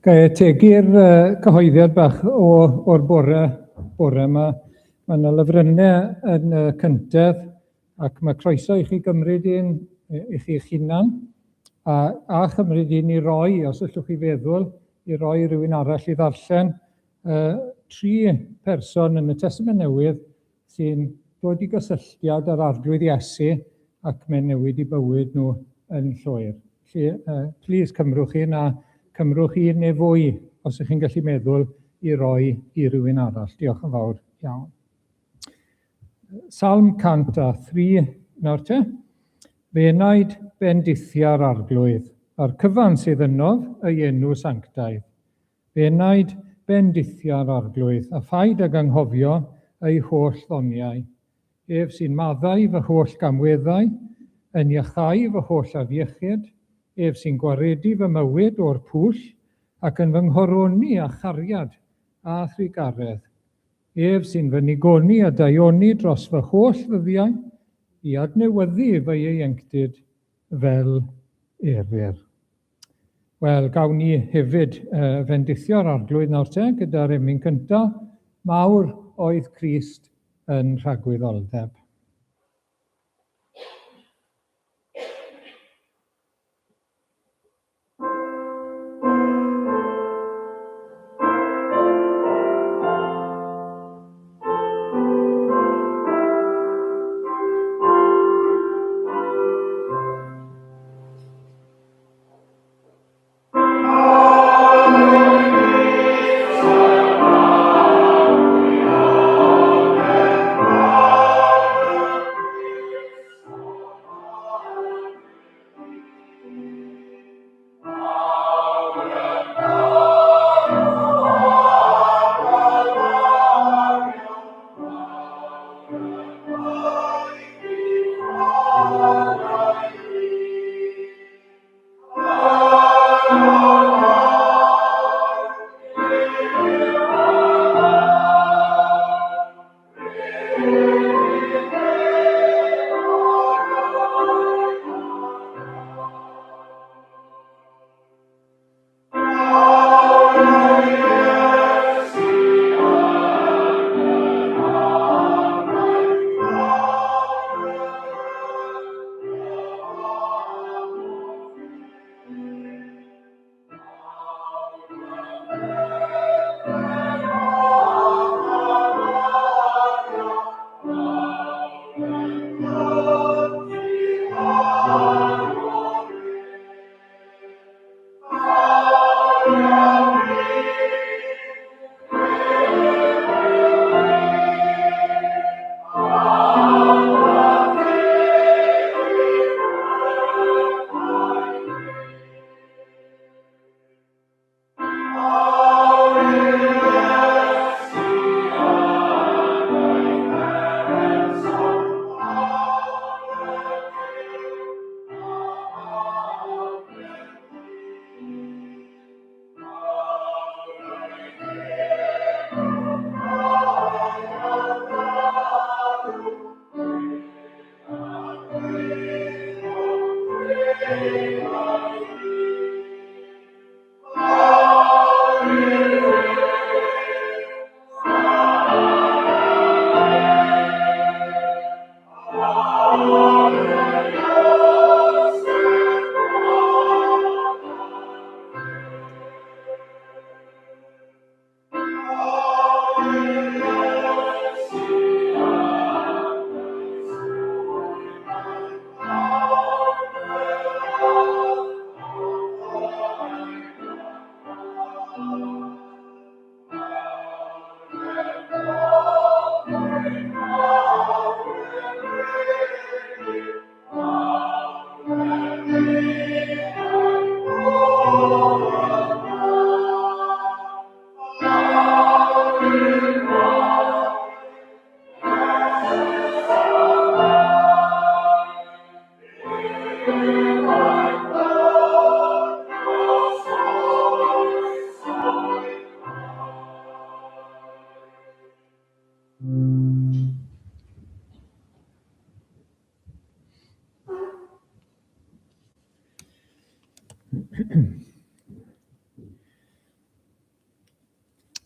Ga i ategu'r cyhoeddiad bach o, o'r bore, bore yma. Mae yna lyfrynnau yn y cyntedd ac mae croeso i chi gymryd un i chi'ch hunan a, a chymryd un i roi, os allwch chi feddwl, i roi rhywun arall i ddarllen. Tri person yn y Testament Newydd sy'n dod i gysylltiad â'r Arglwydd Iesu ac mae'n newid i bywyd nhw yn llwyr. Felly, plîs cymrwch un a cymrwch un neu fwy os ych chi'n gallu meddwl i roi i rywun arall. Diolch yn fawr iawn. Salm 103 nawr te. Fe enaid bendithia'r Arglwydd, a'r cyfan sydd ynof ei enw sanctaidd. Fy enaid, bendithia'r Arglwydd, a phaid ag anghofio ei holl ddoniau. Ef sy'n maddau fy holl gamweddau, yn iachau fy holl afiechyd, ef sy'n gwaredu fy mywyd o'r pwll, ac yn fy nghoroni â chariad a thrugaredd. Ef sy'n fy nigoni a daioni dros fy holl ddyddiau, i adnewyddu fy ieuenctid fel eryr. Wel, gawn ni hefyd fendithio'r Arglwydd nawr te, gyda'r emyn cyntaf, Mawr oedd Crist yn rhagwyddoldeb.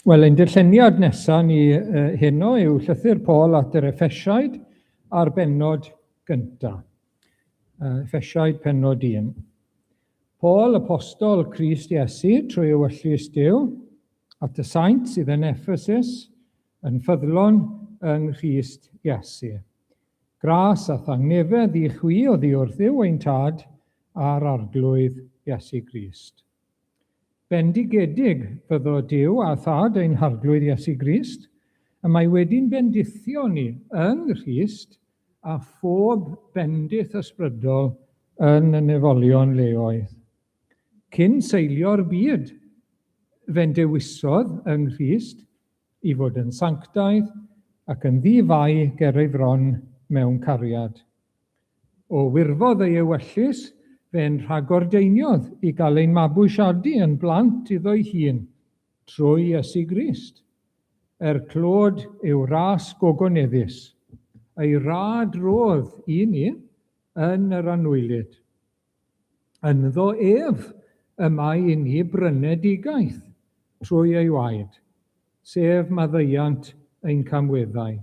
Wel, ein darlleniad nesaf ni heno yw llythyr Paul at yr Effesiaid a'r bennod gyntaf. Effesiaid pennod 1. Paul, apostol Crist Iesu, trwy ewyllys Duw, at y saint sydd yn Ephesus, yn ffyddlon yng Nghrist Iesu. Gras a thangnefedd i chwi oddi wrth Dduw ein Tad a'r Arglwydd Iesu Grist. Bendigedig fyddo Duw a Thad ein Harglwydd Iesu Grist, y mae wedi'n bendithio ni yng Nghrist a phob bendith ysbrydol yn y nefolion leoedd. Cyn seilio'r byd, fe'n dewisodd yng Nghrist i fod yn sanctaidd ac yn ddi-fai ger ei fron mewn cariad. O wirfodd ei ewyllys, fe'n rhagordeiniodd i gael ein mabwysiadu yn blant iddo'i hun, trwy Iesu Grist. Er clod i'w ras gogoneddus, ei rad rodd i ni yn yr anwylyd. Ynddo ef y mae i ni brynedigaeth trwy ei waed, sef maddeuant ein camweddau.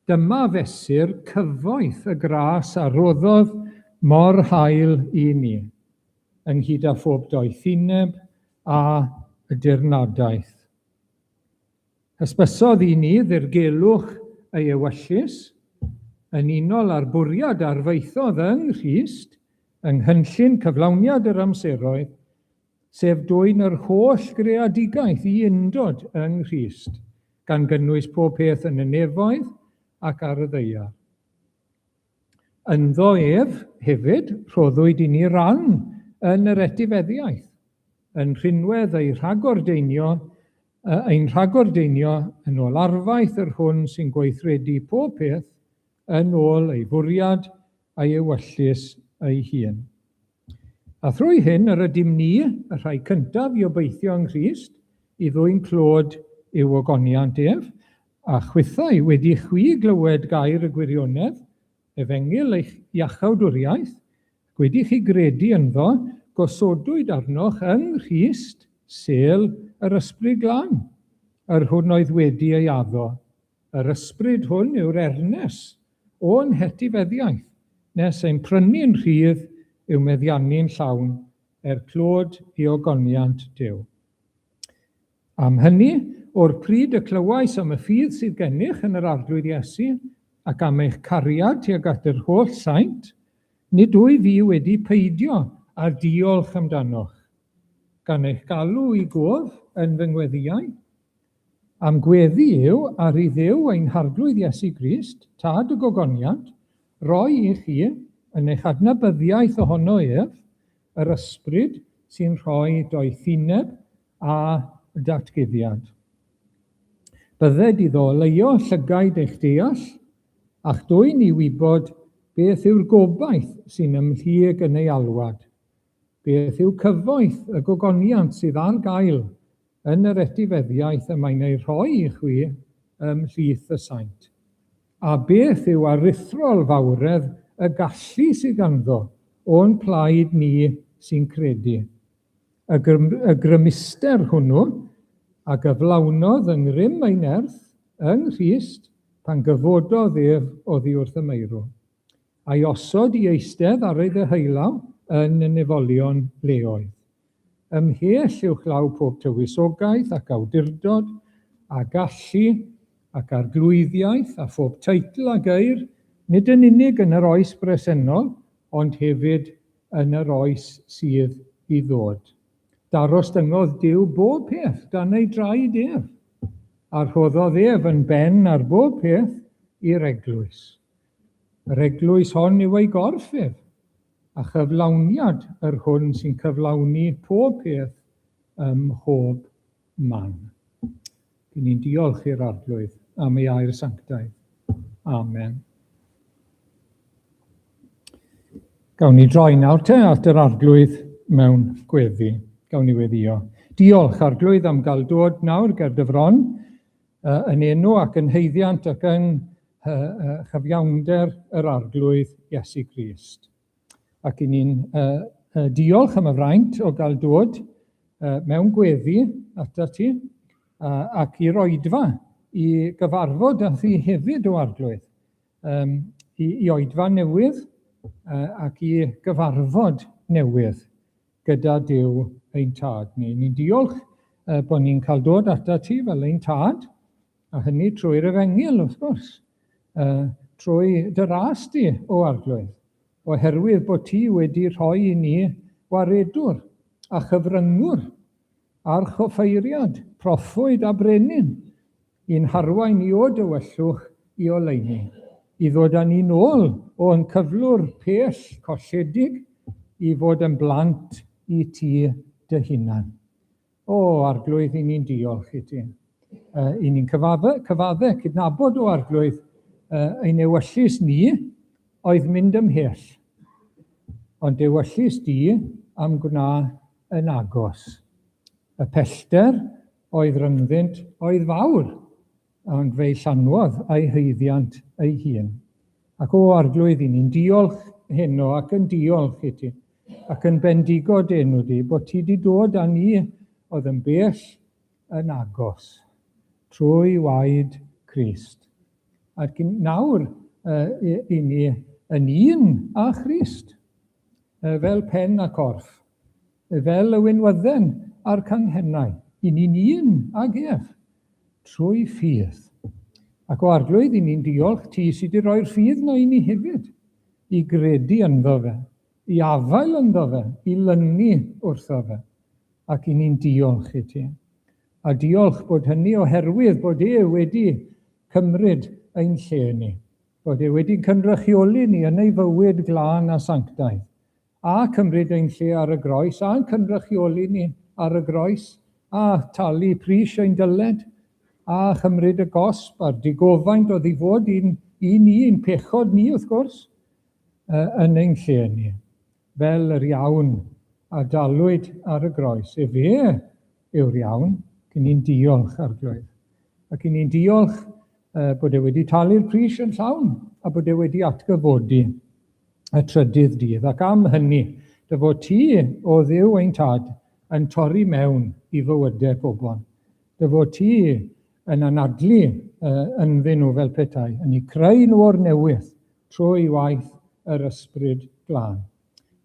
Dyma fesur cyfoeth y gras a roddodd mor hael i ni, ynghyd â phob doethineb a dirnadaeth. Hysbysodd i ni ddirgelwch ei ewyllys, yn unol â'r bwriad arfaethodd yng Nghrist, yng nghynllun cyflawniad yr amseroedd, sef dwyn yr holl greadigaeth i undod yng Nghrist, gan gynnwys pob peth yn y nefoedd ac ar y ddaear. Ynddo ef, hefyd, rhoddwyd i ni ran yn yr etifeddiaeth, yn rhinwedd ei rhagordeinio, ein rhagordeinio yn ôl arfaeth yr hwn sy'n gweithredu pob peth yn ôl ei fwriad a'i ewyllys ei hun. A thrwy hyn yr ydym ni, y rhai cyntaf i obeithio yng Nghrist, i ddwyn clod i'w ogoniant ef, a chwithau wedi chwi glywed gair y gwirionedd, efengyl eich iachawdwriaeth, ac wedi chi gredu ynddo, gosodwyd arnoch yng Nghrist sêl yr Ysbryd Glân, yr hwn oedd wedi ei addo. Yr ysbryd hwn yw'r ernes o'n hetifeddiaeth, nes ein prynu'n rhydd i'w meddiannu'n llawn er clod i ogoniant Duw. Am hynny, o'r pryd y clywais am y ffydd sydd gennych yn yr Arglwydd Iesu, ac am eich cariad tuag at yr holl saint, nid wyf fi wedi peidio â diolch amdanoch, gan eich galw i gof yn fy ngweddïau. A'm gweddi yw ar i Dduw ein Harglwydd Iesu Grist, Tad y gogoniant, roi i chi, yn eich adnabyddiaeth ohono ef, yr Ysbryd sy'n rhoi doethineb a datguddiad. Bydded iddo oleuo llygaid eich deall, a'ch dwyn i wybod beth yw'r gobaith sy'n ymhlyg yn ei alwad, beth yw cyfoeth y gogoniant sydd ar gael yn yr etifeddiaeth y mae'n ei rhoi i chwi ymhlith y saint. A beth yw aruthrol fawredd y gallu sydd ganddo o'n plaid ni sy'n credu? Y, grym, y grymuster hwnnw a gyflawnodd yng ngrym ei nerth yng Nghrist pan gyfododd ef oddi wrth y meirw, a'i osod i eistedd ar ei ddeheulaw yn y nefolion leoedd. Ymhell uwchlaw pob tywysogaeth ac awdurdod, a gallu, ac arglwyddiaeth, a phob teitl a geir, nid yn unig yn yr oes bresennol, ond hefyd yn yr oes sydd i ddod. Darostyngodd Duw bob peth dan ei draed ef, a rhoddodd ef yn ben ar bob peth i'r eglwys. Yr eglwys hon yw ei gorff ef, a chyflawniad yr hwn sy'n cyflawni pob peth ym mhob man. Dyn ni'n diolch i'r Arglwydd am ei air sanctaidd. Amen. Gawn ni droi nawr te at yr Arglwydd mewn gweddi. Gawn ni weddio. Diolch, Arglwydd, am gael dod nawr ger dy fron yn enw ac yn haeddiant ac yng chyfiawnder yr Arglwydd Iesu Grist. Ac i ni'n diolch am y fraint o gael dod mewn gweddi atat ti. Ac i'r oedfa, i gyfarfod â thi hefyd o Arglwydd, i oedfa newydd ac i gyfarfod newydd gyda Duw ein Tad ni. Ni'n diolch bod ni'n cael dod atat ti fel ein Tad, a hynny trwy'r Efengyl, wrth gwrs, trwy dy ras di, o Arglwydd, oherwydd bod ti wedi rhoi i ni waredwr a chyfryngwr, archoffeiriad, proffwyd a brenin, i'n harwain ni o dywyllwch i oleuni, i ddod â ni nôl o'n cyflwr pell colledig i fod yn blant i ti dy hunan. O, Arglwydd, i ni'n diolch i ti. I ni'n cyfadde, cyfadde, cydnabod o Arglwydd, ein ewyllys ni oedd mynd ymhell. Ond ewyllys di am gwna yn agos. Y pellter oedd rhyngddynt oedd fawr, ond fe'i llanwodd a'i haeddiant ei hun. Ac o Arglwydd, i ni'n diolch heno ac yn diolch i ti, ac yn bendigo dy enw di, bod ti di dod â ni oedd yn bell yn agos, trwy waed Crist. Ac nawr i ni yn un â Christ, fel pen a corff, fel y winwydden a'r canghennau, i ni'n un ag ef, trwy ffydd. Ac o Arglwydd, i ni'n diolch ti sydd wedi rhoi'r ffydd na i ni hefyd, i gredu ynddo fe, i afael ynddo fe, i lynu wrtho fe, ac i ni'n diolch i ti. A diolch bod hynny oherwydd bod e wedi cymryd ein lle ni, bod e wedi cynrychioli ni yn ei fywyd glân a sanctaidd, a cymryd ein lle ar y groes, a'n cynrychioli ni ar y groes, a talu pris ein dyled, a chymryd y gosb a'r digofaint oedd i fod i'n, i ni, i'n pechod ni wrth gwrs, yn ein lle ni, fel yr iawn a dalwyd ar y groes. Efe yw'r iawn, ac ni'n diolch, Arglwydd. Ac ni'n diolch bod e wedi talu'r pris yn llawn a bod e wedi atgyfodi y trydydd dydd. Ac am hynny, dy fod ti, o Dduw ein Tad, yn torri mewn i fywydau pobl. Dy fod ti yn anadlu ynddyn nhw fel petai, yn eu creu nhw o'r newydd trwy waith yr Ysbryd Glân.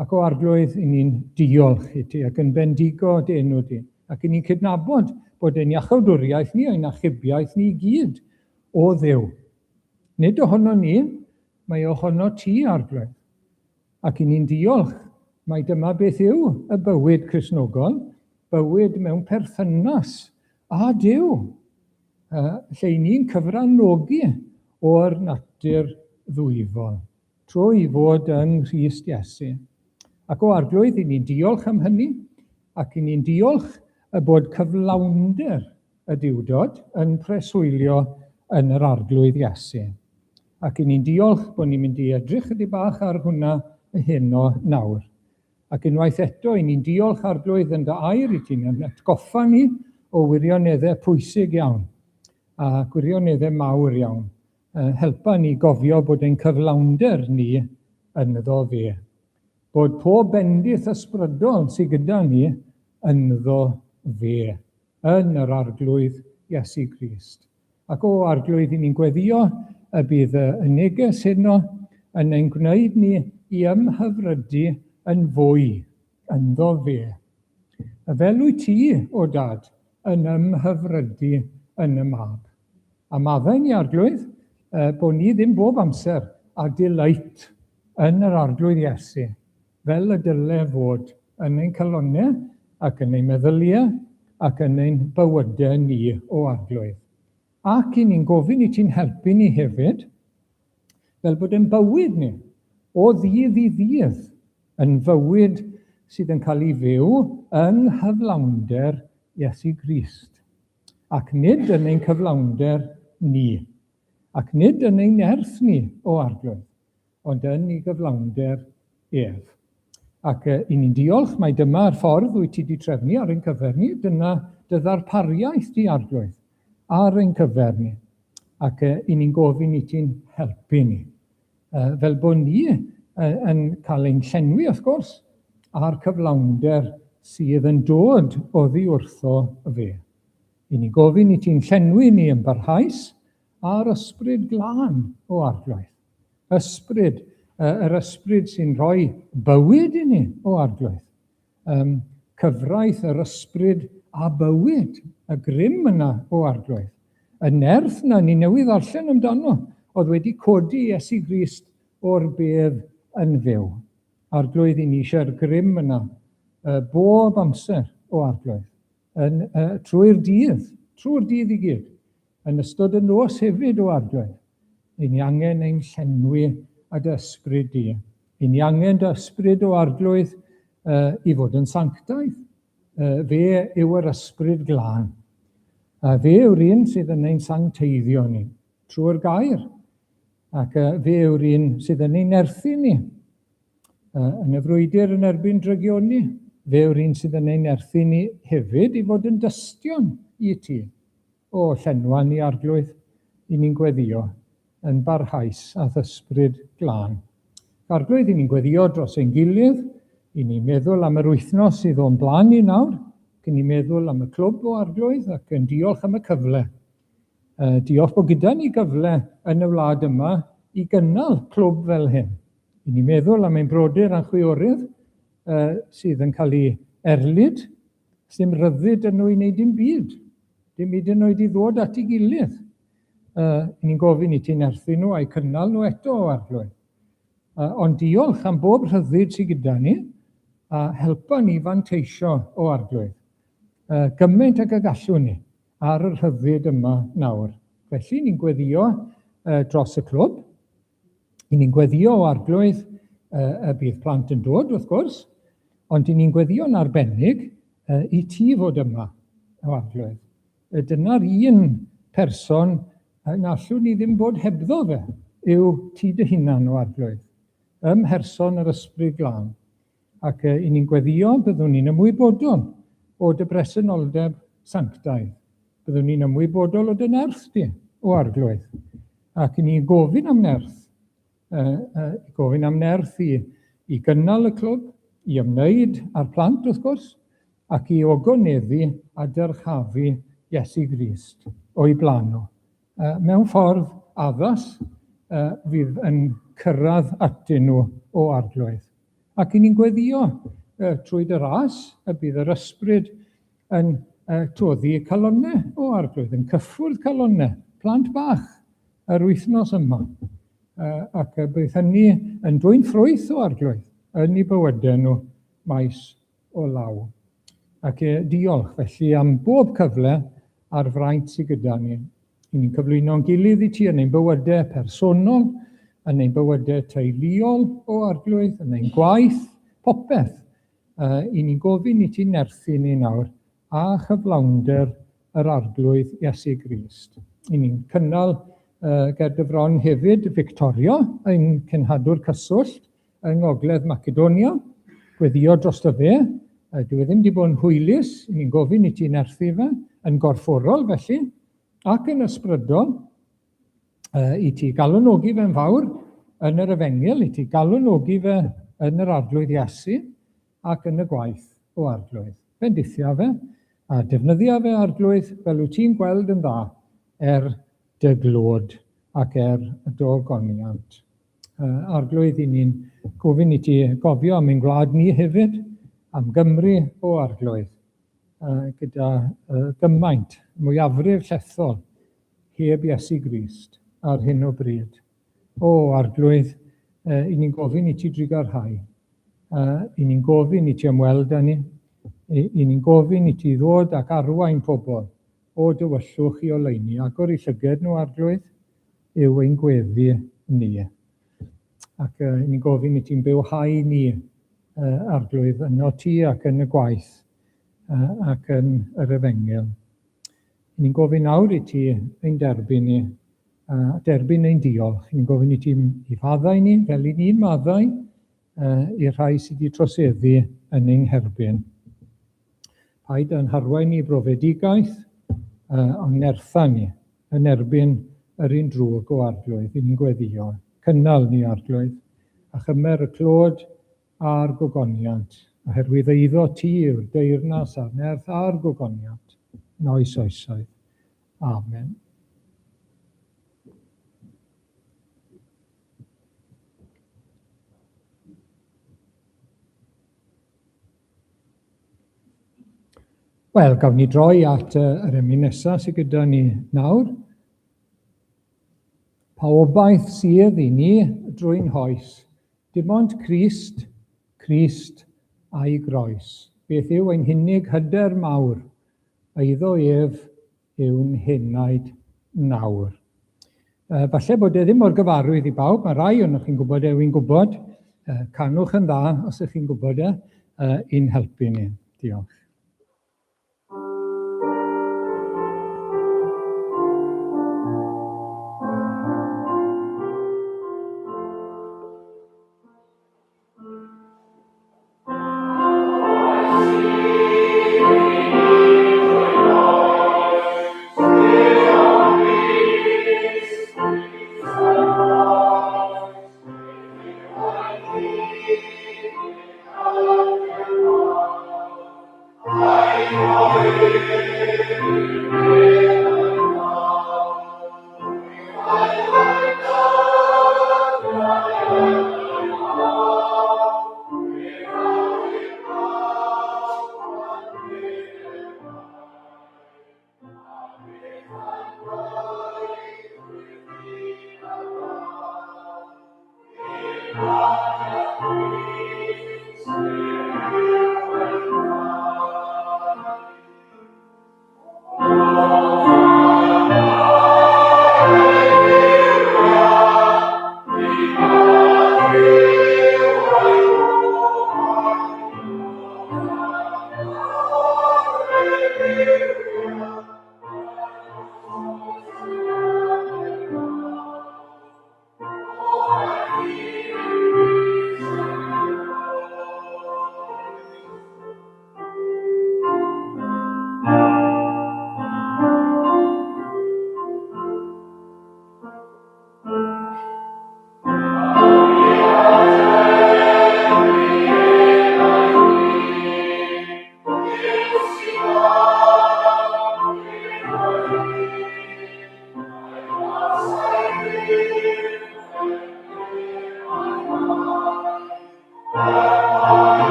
Ac o Arglwydd, i ni'n diolch i ti ac yn bendigo dy enw di. Ac i ni'n cydnabod bod ein iachawdwriaeth ni, ein achubiaeth ni i gyd o Dduw. Nid ohono ni, mae ohono ti, Arglwydd. Ac i ni'n diolch mai dyma beth yw y bywyd Cristnogol, bywyd mewn perthynas â Duw, lle i ni'n cyfranogi o'r natur ddwyfol, trwy fod yng Nghrist Iesu. Ac o Arglwydd, i ni'n diolch am hynny, ac i ni'n diolch y bod cyflawnder y Duwdod yn preswylio yn yr Arglwydd Iesu. Ac i ni'n diolch bod ni'n mynd i edrych ydy bach ar hwnna heno nawr. Ac unwaith eto, i ni'n diolch Arglwydd yn dy air i ti'n atgoffa ni o wirioneddau pwysig iawn a gwirioneddau mawr iawn. Helpa ni gofio bod ein cyflawnder ni ynddo fe. Bod pob bendith ysbrydol sydd gyda ni ynddo fe, yn yr Arglwydd Iesu Grist. Ac o Arglwydd, i ni'n gweddio y bydd y neges heno yn ein gwneud ni i ymhyfrydu yn fwy ynddo fe. A fel wyt ti, o Dad, yn ymhyfrydu yn y Mab. A maddau ni, Arglwydd, bod ni ddim bob amser a delight yn yr Arglwydd Iesu, fel y dyle fod yn ein calonnau ac yn ein meddyliau ac yn ein bywydau ni, o Arglwydd. Ac i ni'n gofyn i ti'n helpu ni hefyd, fel bod ein bywyd ni, o ddydd i ddydd, yn fywyd sydd yn cael ei fyw yng nghyflawnder Iesu Grist, ac nid yn ein cyflawnder ni, ac nid yn ein nerth ni, o Arglwydd, ond yn ei gyflawnder ef. Ac i ni'n diolch mai dyma'r ffordd wyt ti wedi trefnu ar ein cyfer ni, dyna dy ddarpariaeth di Arglwydd ar ein cyfer ni. Ac i ni'n gofyn i ti'n helpu ni, fel bod ni yn cael ein llenwi, wrth gwrs, a'r cyflawnder sydd yn dod oddi wrtho fe. I ni gofyn i ti'n llenwi ni yn barhaus a'r Ysbryd Glân o Arglwydd. Ysbryd, yr ysbryd sy'n rhoi bywyd i ni o Arglwydd. Cyfraith yr ysbryd a bywyd, y grym yna o Arglwydd. Y nerth yna ni newydd ddarllen amdano, oedd wedi codi Iesu Grist o'r bedd yn fyw. Arglwydd, i ni eisiau'r grym yna bob amser o Arglwydd, yn, trwy'r dydd, trwy'r dydd i gyd, yn ystod y nos hefyd o Arglwydd. I ni angen ein llenwi â dy ysbryd di. I ni angen dy ysbryd o Arglwydd i fod yn sanctaidd. Fe yw yr Ysbryd Glân. A fe yw'r un sydd yn ein sancteiddio ni trwy'r gair. Ac fe yw'r un sydd yn ein nerthu ni. Yn y frwydr yn erbyn drygioni, fe yw'r un sydd yn ein nerthu ni hefyd i fod yn dystion i ti. O, llenwa ni, Arglwydd, i ni'n gweddio yn barhaus a'th Ysbryd Glân. Arglwydd, i ni'n gweddio dros ein gilydd, i ni'n meddwl am yr wythnos sydd o'n blaen ni nawr, ac i ni'n meddwl am y clwb o Arglwydd ac yn diolch am y cyfle. Diolch bod gyda ni gyfle yn y wlad yma i gynnal clwb fel hyn. I ni'n meddwl am ein brodyr a'n chwiorydd sydd yn cael ei erlid. Sdim rhyddid yn nhw i wneud dim byd. Dim hyd yn oed i ddod at ei gilydd. Ni'n gofyn i ti nerthu nhw a'u cynnal nhw eto o Arglwydd. Ond diolch am bob rhyddid sydd gyda ni, a helpa ni fanteisio o Arglwydd. Gymaint ag y gallwn ni ar y rhyddid yma nawr. Felly ni'n gweddio dros y clwb. I ni'n gweddio o Arglwydd y bydd plant yn dod, wrth gwrs, ond i ni'n gweddio'n arbennig i ti fod yma, o Arglwydd. Dyna'r un person na allwn ni ddim bod hebddo fe, yw ti dy hunan, o Arglwydd, ym mherson yr Ysbryd Glân. Ac i ni'n gweddio, byddwn ni'n ymwybodol o dy bresenoldeb sanctaidd. Byddwn ni'n ymwybodol o dy nerth di, o Arglwydd. Ac i ni'n gofyn am nerth, gofyn am nerth i gynnal y clwb, i ymwneud â'r plant wrth gwrs, ac i ogoneddu a dyrchafu Iesu Grist o'i blaen nhw. Mewn ffordd addas fydd yn cyrraedd atyn nhw o Arglwydd. Ac i ni'n gweddio trwy dy ras y bydd yr ysbryd yn toddi calonnau o Arglwydd, yn cyffwrdd calonnau plant bach yr wythnos yma. Ac y bydd hynny yn dwyn ffrwyth o Arglwydd yn eu bywydau nhw maes o law. Ac diolch felly am bob cyfle a'r fraint sydd gyda ni. I ni'n cyflwyno'n gilydd i ti yn ein bywydau personol, yn ein bywydau teuluol o Arglwydd, yn ein gwaith, popeth. I ni'n gofyn i ti nerthu ni nawr a chyflawnder yr Arglwydd Iesu Grist. I ni'n cynnal ger dy fron hefyd Victoria, ein cenhadwr cyswllt yng Ngogledd Macedonia, gweddio drosto fe. Dyw e ddim wedi bod yn hwylus, i ni'n gofyn i ti nerthu fe, yn gorfforol felly, ac yn ysbrydol, i ti galonogi fe'n fawr yn yr efengyl, i ti galonogi fe yn yr Arglwydd Iesu ac yn y gwaith o Arglwydd. Bendithia fe, a defnyddia fe, Arglwydd, fel wyt ti'n gweld yn dda, er dy glod ac er dy ogoniant. Arglwydd, i ni'n gofyn i ti gofio am ein gwlad ni hefyd, am Gymru o Arglwydd, gyda gymaint, mwyafrif llethol, heb Iesu Grist ar hyn o bryd. O Arglwydd, i ni'n gofyn i ti drugarhau. I ni'n gofyn i ti ymweld â ni. I ni'n gofyn i ti ddod ac arwain pobl o dywyllwch i oleuni. Agor i llyged nhw, Arglwydd, yw ein gweddi ni. Ac ni'n gofyn i ti'n bywhau ni, Arglwydd, yno ti ac yn y gwaith ac yn yr efengyl. Ni'n gofyn nawr i ti ein derbyn ni, a derbyn ein diolch. Ni'n gofyn i ti i faddau ni fel i ni'n maddau i'r rhai sydd wedi troseddu yn ein herbyn. Paid â'n harwain ni i brofedigaeth, ond nertha ni yn erbyn yr un drwg o Arglwydd, i ni'n gweddio. Cynnal ni, Arglwydd, a chymer y clod a'r gogoniant, oherwydd eiddo ti yw'r deyrnas a'r nerth a'r gogoniant yn oes oesoedd. Amen. Wel, gawn ni droi at yr emyn nesaf sydd gyda ni nawr. Pa obaith sydd i ni drwy'n hoes? Dim ond Crist, Crist a'i groes. Beth yw ein hunig hyder mawr? Eiddo ef yw'n henaid nawr. Falle bod e ddim mor gyfarwydd i bawb, mae rai ohonoch chi'n gwybod e, wy'n gwybod. Canwch yn dda os ydych chi'n gwybod e, i'n helpu ni. Diolch.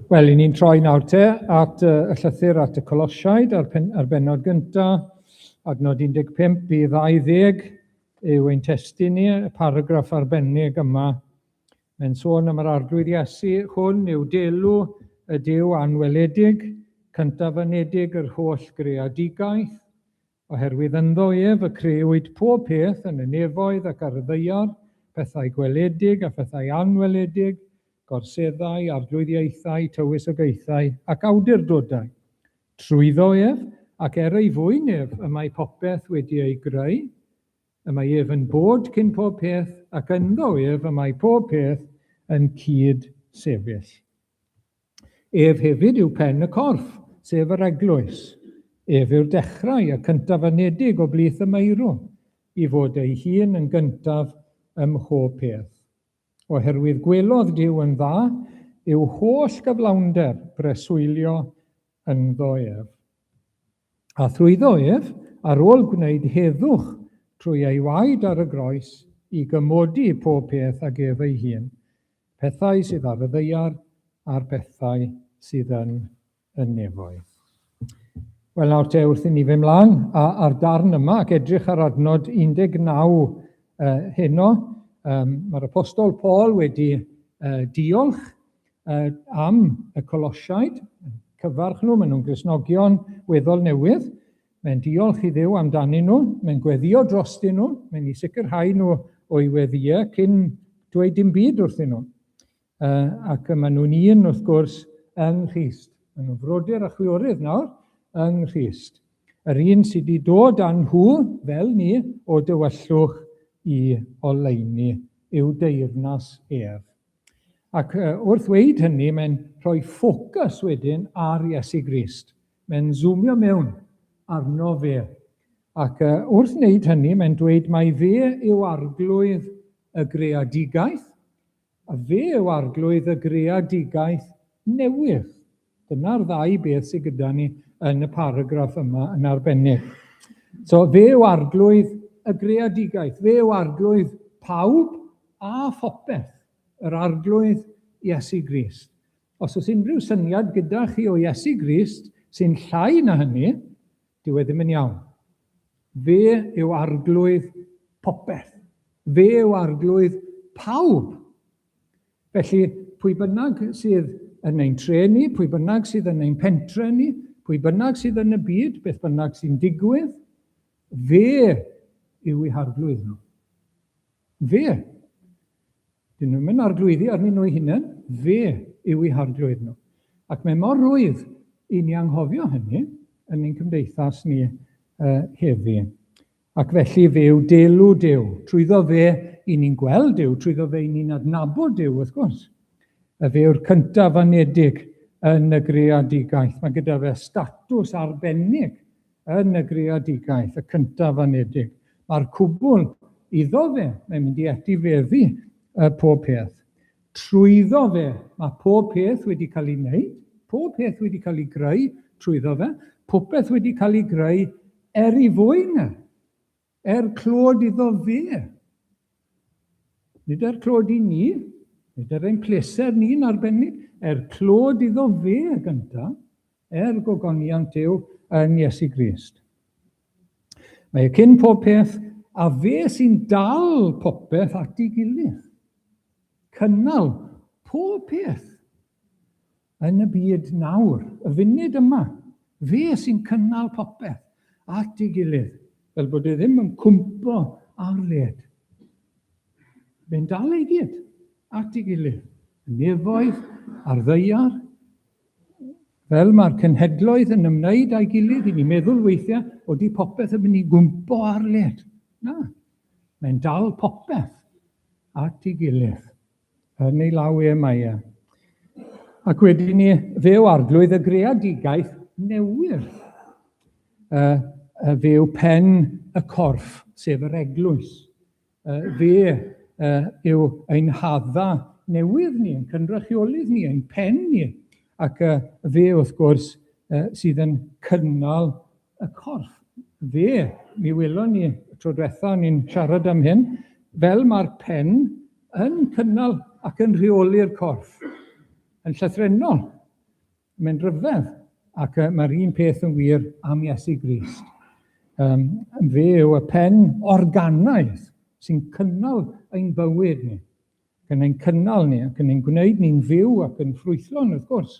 Wel, i ni'n troi nawr te at y llythyr at y Colosiaid a'r, pen, ar bennod gyntaf, adnod 15 i 20 yw ein testun ni, y paragraff arbennig yma. Mae'n sôn am yr Arglwydd Iesu, hwn yw delw y Duw anweledig, cyntaf anedig yr holl greadigaeth, Oherwydd ynddo ef y crëwyd pob peth yn y nefoedd ac ar y ddaear, pethau gweledig a phethau anweledig, gorseddau, arglwyddiaethau, tywysogaethau ac awdurdodau. Trwyddo ef, ac er ei fwyn ef, y mae popeth wedi ei greu, y mae ef yn bod cyn pob peth, ac ynddo ef y mae pob peth yn cyd sefyll. Ef hefyd yw pen y corff, sef yr eglwys. Ef yw'r dechrau, y cyntaf anedig o blith y meirw, i fod ei hun yn gyntaf ym mhob peth. Oherwydd gwelodd Duw yn dda i'w holl gyflawnder breswylio ynddo ef. A thrwyddo ef, ar ôl gwneud heddwch trwy ei waed ar y groes, i gymodi pob peth ag ef ei hun, pethau sydd ar y ddaear a'r pethau sydd yn y nefoedd. Wel nawr te, wrth i ni fynd mlaen a'r darn yma ac edrych ar adnod 19 heno, mae'r Apostol Paul wedi diolch am y Colosiaid, cyfarch nhw, maen nhw'n Gristnogion weddol newydd. Mae'n diolch i Dduw amdanyn nhw, mae'n gweddio drostyn nhw, mae'n i sicrhau nhw o'i weddïau cyn dweud dim byd wrthyn nhw. Ac maen nhw'n un, wrth gwrs, yng Nghrist. Maen nhw'n frodyr a chwiorydd nawr yng Nghrist. Yr un sydd wedi dod â nhw, fel ni, o dywyllwch i oleuni i'w deyrnas ef. Ac wrth ddweud hynny, mae'n rhoi ffocws wedyn ar Iesu Grist. Mae'n zoomio mewn arno fe. Ac wrth wneud hynny, mae'n dweud mai fe yw arglwydd y greadigaeth, a fe yw arglwydd y greadigaeth newydd. Dyna'r ddau beth sydd gyda ni yn y paragraff yma yn arbennig. So, fe yw arglwydd y greadigaeth, fe yw arglwydd pawb a phopeth, yr arglwydd Iesu Grist. Os oes unrhyw syniad gyda chi o Iesu Grist sy'n llai na hynny, dyw e ddim yn iawn. Fe yw arglwydd popeth. Fe yw arglwydd pawb. Felly, pwy bynnag sydd yn ein tre ni, pwy bynnag sydd yn ein pentre ni, pwy bynnag sydd yn y byd, beth bynnag sy'n digwydd, fe yw eu harglwydd nhw. Fe. Dyn nhw'm yn arglwyddu arnyn nhw'u hunain, fe yw eu harglwydd nhw. Ac mae mor rwydd i ni anghofio hynny yn ein cymdeithas ni heddi. Ac felly fe yw delw Duw. Trwyddo fe i ni'n gweld Duw, trwyddo fe i ni'n adnabod Duw, wrth gwrs. Y fe yw'r cyntaf anedig yn y greadigaeth. Mae gyda fe statws arbennig yn y greadigaeth, y cyntaf anedig. Mae'r cwbl iddo fe, mae'n mynd i etifeddu y pob peth. Trwyddo fe, mae pob peth wedi cael ei wneud, pob peth wedi cael ei greu trwyddo fe, popeth wedi cael ei greu er ei fwyn e, er clod iddo fe. Nid er clod i ni, nid er ein pleser ni'n arbennig, er clod iddo fe gyntaf, Er gogoniant Duw yn Iesu Grist. Mae e cyn pob peth, a fe sy'n dal popeth at ei gilydd. Cynnal pob peth yn y byd nawr, y funud yma. Fe sy'n cynnal popeth at ei gilydd, fel bod e ddim yn cwmpo ar led. Fe'n dal ei gyd at ei gilydd. Y nefoedd a'r ddaear, Fel mae'r cenhedloedd yn ymwneud â'i gilydd, i ni'n meddwl weithiau, odi popeth yn mynd i gwmpo ar led. Na, mae'n dal popeth at ei gilydd. Yn ei law e mae e. Ac wedyn ni, fe yw arglwydd y greadigaeth newydd. Fe yw pen y corff, sef yr eglwys. Fe yw ein hadda newydd ni, ein cynrychiolydd ni, ein pen ni, ac fe, wrth gwrs, sydd yn cynnal y corff. Fe, mi welon ni tro diwetha ni'n siarad am hyn, fel mae'r pen yn cynnal ac yn rheoli'r corff, yn llythrennol. Mae'n rhyfedd, ac mae'r un peth yn wir am Iesu Grist. Fe yw y pen organaidd sy'n cynnal ein bywyd ni, ac yn ein cynnal ni, ac yn ein gwneud ni'n fyw ac yn ffrwythlon, wrth gwrs,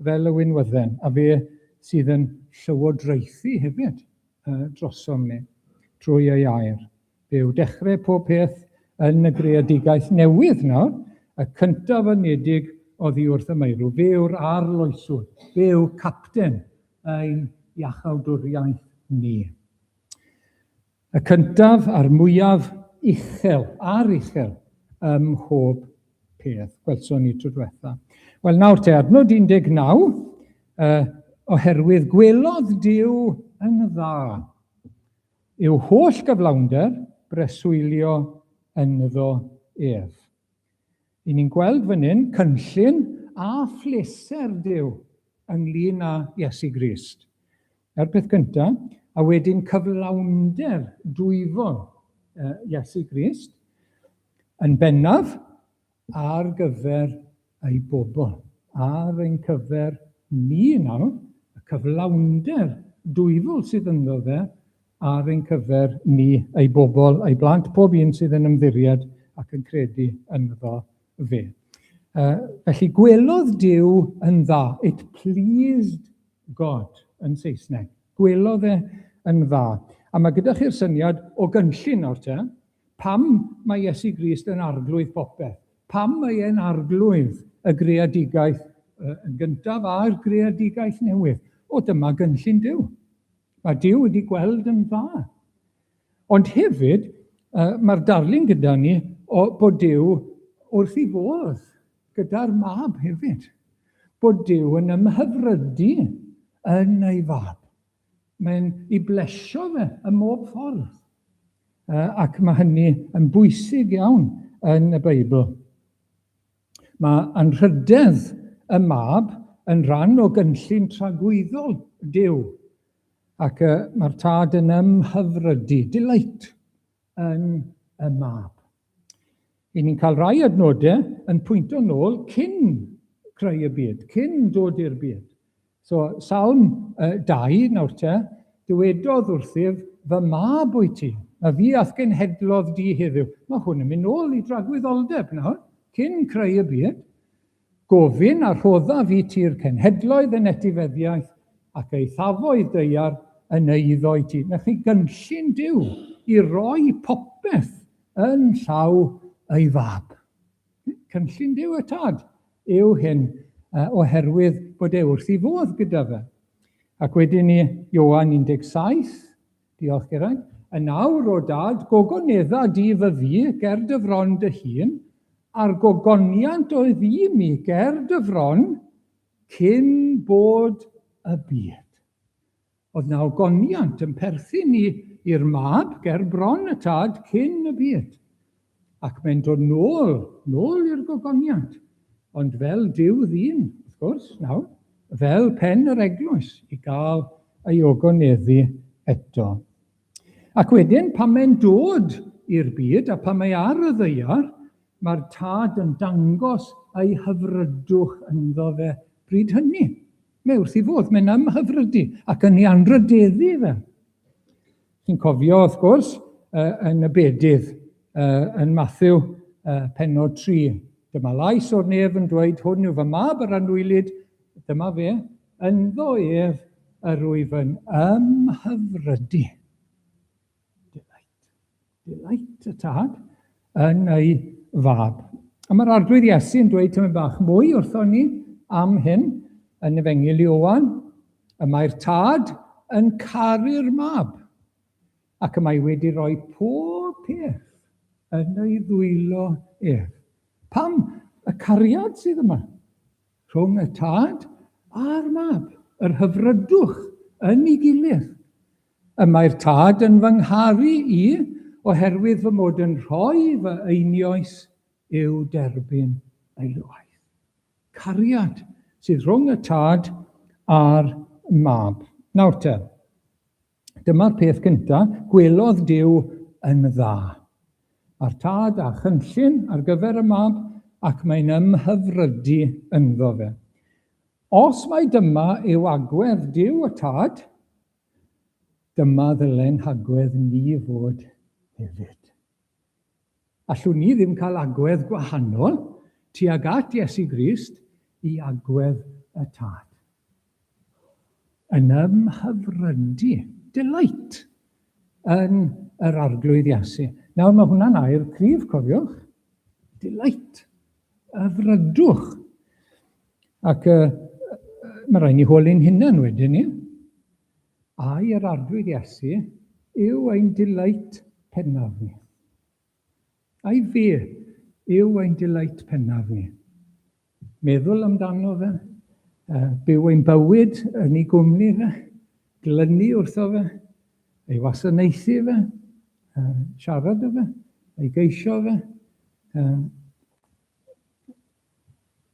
fel y winwydden, a fe sydd yn llywodraethu hefyd drosom ni, trwy ei air. Fe yw dechrau pob peth yn y greadigaeth newydd nawr, y cyntaf anedig oddi wrth y meirw. Fe yw'r arloeswr, fe yw capten ein iachawdwriaeth ni. Y cyntaf a'r mwyaf uchel, a'r uchel, ym mhob peth. Gwelson ni tro diwetha. Wel nawr te, adnod 19, oherwydd gwelodd Duw yn dda I'w holl gyflawnder breswylio ynddo ef. I ni'n gweld fan hyn cynllun a phleser Duw ynglyn â Iesu Grist. Na'r peth cyntaf, a wedyn cyflawnder dwyfol Iesu Grist, yn bennaf ar gyfer ei bobl, ar ein cyfer ni nawr, y cyflawnder dwyfol sydd ynddo fe ar ein cyfer ni, ei bobl, ei blant, pob un sydd yn ymddiried ac yn credu ynddo fe. Felly gwelodd Duw yn dda, it pleased God yn Saesneg. Gwelodd e yn dda. A mae gyda chi'r syniad o gynllun nawr te. Pam mae Iesu Grist yn arglwydd popeth? Pam mae e'n arglwydd y greadigaeth yn gyntaf a'r greadigaeth newydd? O, dyma gynllun Duw. Mae Duw wedi gweld yn dda. Ond hefyd, mae'r darlun gyda ni o bod Duw wrth ei fodd gyda'r mab hefyd. Bod Duw yn ymhyfrydu yn ei fab. Mae'n ei blesio fe ym mhob ffordd. Ac mae hynny yn bwysig iawn yn y Beibl. Mae anrhydedd y mab yn rhan o gynllun tragwyddol Duw, ac mae'r tad yn ymhyfrydu, delight, yn y mab. I ni'n cael rhai adnodau yn pwynto nôl cyn creu y byd, cyn dod i'r byd. So, Salm 2 nawr te, dywedodd wrthyf, fy mab wyt ti, a fi a'th genhedlodd di heddiw. Mae hwn yn mynd nôl i dragwyddoldeb nawr, cyn creu y byd. Gofyn a rhoddaf i ti'r cenhedloedd yn etifeddiaeth ac eithafoedd daear yn eiddo i ti. Na chi gynllun Duw i roi popeth yn llaw ei fab. Cynllun Duw y Tad yw hyn oherwydd bod e wrth ei fodd gyda fe. Ac wedyn ni, Ioan 17, diolch Geraint, yn awr o dad, gogonedda di fy fi ger dy fron dy hun, a'r gogoniant oedd i mi ger dy fron cyn bod y byd. Oedd 'na ogoniant yn perthyn i i'r mab ger bron y tad cyn y byd. Ac mae'n dod nôl, nôl i'r gogoniant. Ond fel Duw ddyn, wrth gwrs, nawr, fel pen yr eglwys, i gael ei ogoneddu eto. Ac wedyn, pan mae'n dod i'r byd a pan mae ar y ddaear, mae'r tad yn dangos ei hyfrydwch ynddo fe bryd hynny. Mae wrth ei fodd, mae'n ymhyfrydu ac yn ei anrhydeddu fe. Chi'n cofio, wrth gwrs, yn y bedydd yn Matthew pennod 3. Dyma lais o'r nef yn dweud, hwn yw fy mab yr anwylyd, dyma fe, ynddo ef yr wyf yn ymhyfrydu. Delight. Delight y tad yn ei fab. A mae'r Arglwydd Iesu yn dweud tymed bach mwy wrthon ni am hyn yn Efengyl Ioan. Y mae'r tad yn caru'r mab ac y mae wedi rhoi pob peth yn ei ddwylo ef. Pam y cariad sydd yma rhwng y tad a'r mab, yr hyfrydwch yn ei gilydd. Y mae'r Tad yn fy ngharu i oherwydd fy mod yn rhoi fy einioes i'w derbyn eilwaith. Cariad sydd rhwng y Tad a'r Mab. Nawr te, dyma'r peth cyntaf, gwelodd Duw yn dda. Mae'r Tad â chynllun ar gyfer y Mab ac mae'n ymhyfrydu ynddo fe. Os mai dyma yw agwedd Duw y Tad, dyma ddylen hagwedd ni fod hefyd. Allwn ni ddim cael agwedd gwahanol tuag at Iesu Grist i agwedd y Tad. Yn ymhyfrydu, delight, yn yr Arglwydd Iesu. Nawr mae hwnna'n air cryf, cofiwch. Delight, hyfrydwch. Ac mae rhaid ni holi'n hunain wedyn ni. Ai yr Arglwydd Iesu yw ein delight pennaf ni? Ai fe yw ein delight pennaf ni? Meddwl amdano fe, byw ein bywyd yn ei gwmni fe, glynu wrtho fe, ei wasanaethu fe, siarad â fe, ei geisio fe.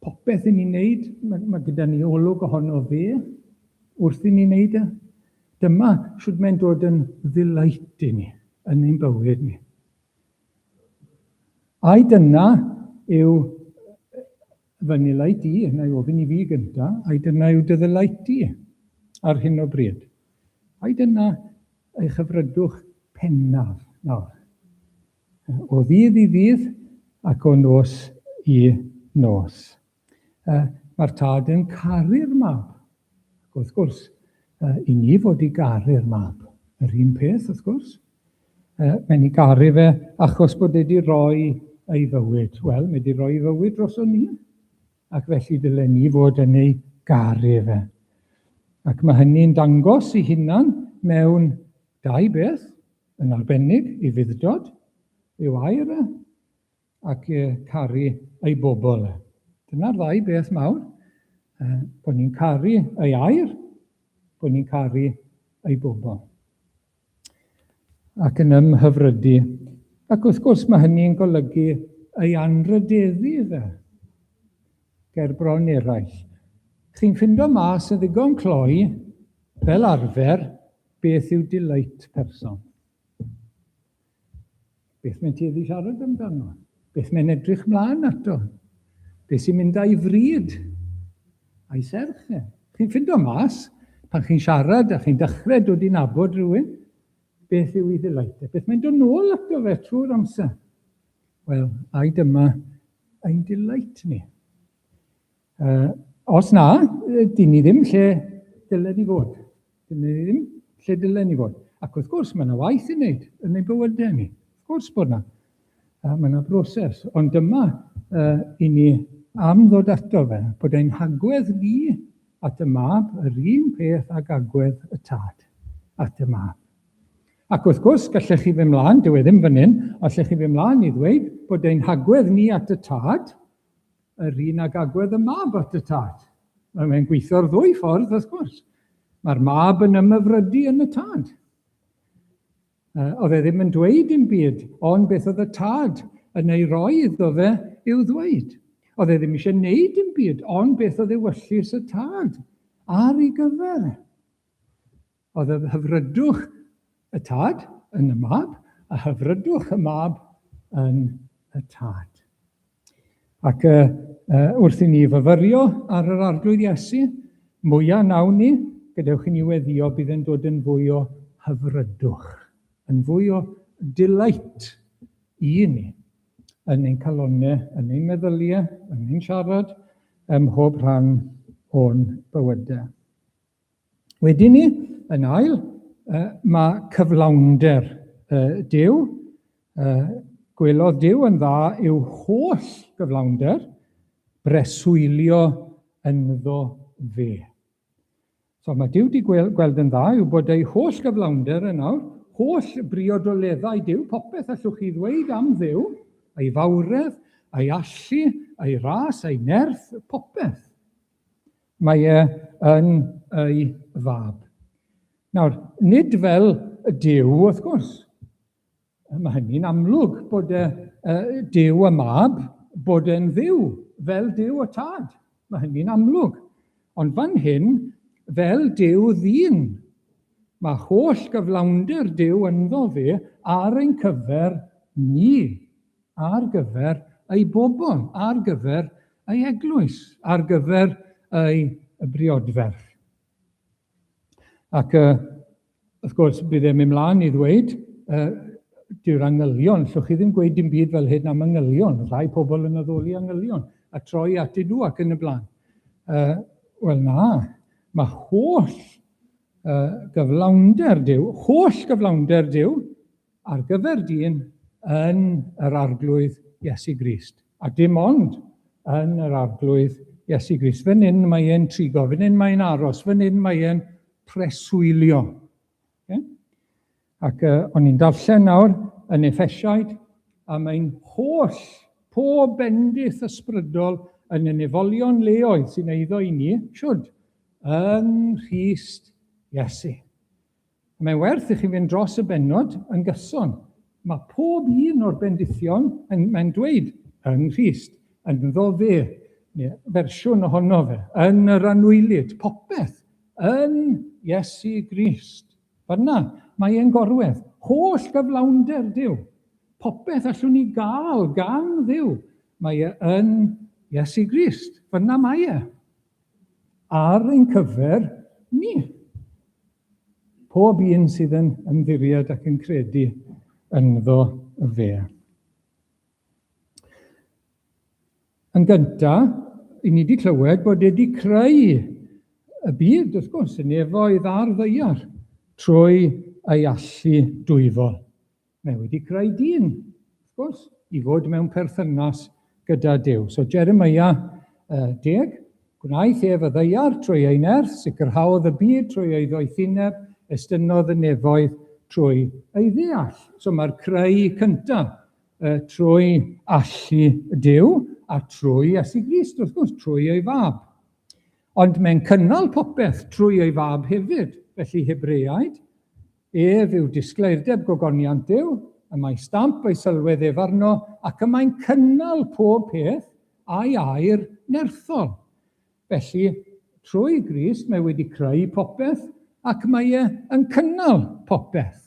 Popeth i ni'n neud, mae gyda ni olwg ohono fe wrth i ni wneud e. Dyma shwt mae'n dod yn ddelight i ni yn ein bywyd ni. Ai dyna yw fy nelight i? Na i ofyn i fi gynta, ai dyna yw dy ddelight di ar hyn o bryd? Ai dyna eich hyfrydwch pennaf nawr? O ddydd i ddydd ac o nos i nos. Mae'r tad yn caru'r mab. Ac wrth gwrs, i ni fod i garu'r mab. Yr un peth, wrth gwrs. Mae'n ei garu fe achos bod e wedi rhoi ei fywyd. Wel, mae wedi rhoi ei fywyd droson ni. Ac felly dylen ni fod yn ei garu fe. Ac mae hynny'n dangos ei hunan mewn dau beth, yn arbennig i fudd-dod, i'w air e, ac caru ei bobl e. Dyna'r ddau beth mawr, bod ni'n caru ei air, bod ni'n caru ei bobl. Ac yn ymhyfrydu. Ac wrth gwrs mae hynny'n golygu ei anrhydeddu fe ger bron eraill. Chi'n ffindo mas yn ddigon cloi, fel arfer, beth yw delight person. Beth mae'n tueddu siarad amdano? Beth mae'n edrych mlaen ato? Beth sy'n mynd â'i fryd? A'i serch e? Chi'n ffindo mas, pan chi'n siarad a chi'n dechrau dod i nabod rhywun, beth yw ei ddelight e? Beth mae'n dod nôl ato fe trwy'r amser? Wel, ai dyma ein delight ni? Os na, dyn ni ddim lle dylen ni fod. Dyn ni ddim lle dylen ni fod. Ac wrth gwrs, mae yna waith i wneud yn ein bywydau ni. Wrth gwrs bod yna. Mae yna broses. Ond dyma i ni am ddod ato fe, bod ein hagwedd ni at y mab yr un peth ag agwedd y tad at y mab. Ac wrth gwrs, gallech chi fynd mlaen, dyw e ddim fan hyn, allech chi fynd mlaen i ddweud bod ein hagwedd ni at y tad yr un ag agwedd y mab at y tad. Mae'n gweithio'r ddwy ffordd, wrth gwrs. Mae'r mab yn ymhyfrydu yn y tad. Oedd e ddim yn dweud dim byd, ond beth oedd y tad yn ei roi iddo fe i'w ddweud. Oedd e ddim eisiau gwneud dim byd, ond beth oedd ewyllys y tad ar ei gyfer. Oedd y hyfrydwch y tad yn y mab, a hyfrydwch y mab yn y tad. Ac wrth i ni fyfyrio ar yr Arglwydd Iesu, mwyaf nawn ni, gadewch i ni weddio bydd yn dod yn fwy o hyfrydwch, yn fwy o delight i ni, yn ein calonnau, yn ein meddyliau, yn ein siarad, ym mhob rhan o'n bywydau. Wedyn ni, yn ail, mae cyflawnder Duw. Gwelodd Duw yn dda i'w holl gyflawnder, breswylio ynddo fe. So mae Duw wedi gweld yn dda yw bod ei holl gyflawnder yn awr, holl briodoleddau Duw, popeth allwch chi ddweud am Dduw, ei fawredd, ei allu, ei ras, ei nerth, popeth. Mae e yn ei fab. Nawr, nid fel y Duw, wrth gwrs. Mae hynny'n amlwg bod y Duw y mab, bod e'n dduw, fel Duw y tad. Mae hynny'n amlwg. Ond fan hyn, fel Duw ddyn, mae holl gyflawnder Duw ynddo fe ar ein cyfer ni. ar gyfer ei bobl, ar gyfer ei eglwys, ar gyfer ei y briodferch. Ac wrth gwrs, bydd e'n mynd mlaen i ddweud, dyw'r angylion, llwch chi ddim gweud dim byd fel hyn am angylion, rhai pobl yn addoli angylion, a troi atyn nhw ac yn y blaen. Wel na, mae holl gyflawnder Duw, holl gyflawnder Duw ar gyfer dyn yn yr Arglwydd Iesu Grist. A dim ond yn yr Arglwydd Iesu Grist. Fan hyn mae e'n trigo, fan hyn mae'n aros, fan hyn mae e'n preswylio. Okay? Ac o'n i'n darllen nawr yn Effesiaid am ein holl, pob bendith ysbrydol yn y nefolion leoedd sy'n eiddo i ni, siwd, yng Nghrist Iesu. Mae'n werth i chi fynd dros y bennod yn gyson. Mae pob un o'r bendithion, yn, mae'n dweud, yng Nghrist, ynddo fe, neu fersiwn ohono fe, yn yr anwylyd, popeth, yn Iesu Grist. Fanna, mae e'n gorwedd. Holl gyflawnder Duw. Popeth allwn ni gael gan Dduw, mae e yn Iesu Grist. Fanna mae e. Ar ein cyfer ni. Pob un sydd yn ymddiried ac yn credu ynddo fe. Yn gyntaf, i ni wedi clywed bod e wedi creu y byd, wrth gwrs, y nefoedd a'r ddaear, trwy ei allu dwyfol. Mae wedi creu dyn, wrth gwrs, i fod mewn perthynas gyda Duw. So Jeremiah 10, gwnaeth ef y ddaear trwy ei nerth, sicrhaodd y byd trwy ei ddoethineb, estynnodd y nefoedd trwy ei ddeall. So mae'r creu cyntaf trwy allu Duw a trwy Iesu Grist, wrth gwrs, trwy ei fab. Ond mae'n cynnal popeth trwy ei fab hefyd. Felly Hebreaid, ef yw disgleirdeb gogoniant Duw, y mae stamp ei sylwedd ef arno, ac y mae'n cynnal pob peth a'i air nerthol. Felly, trwy Grist mae wedi creu popeth ac mae e yn cynnal popeth.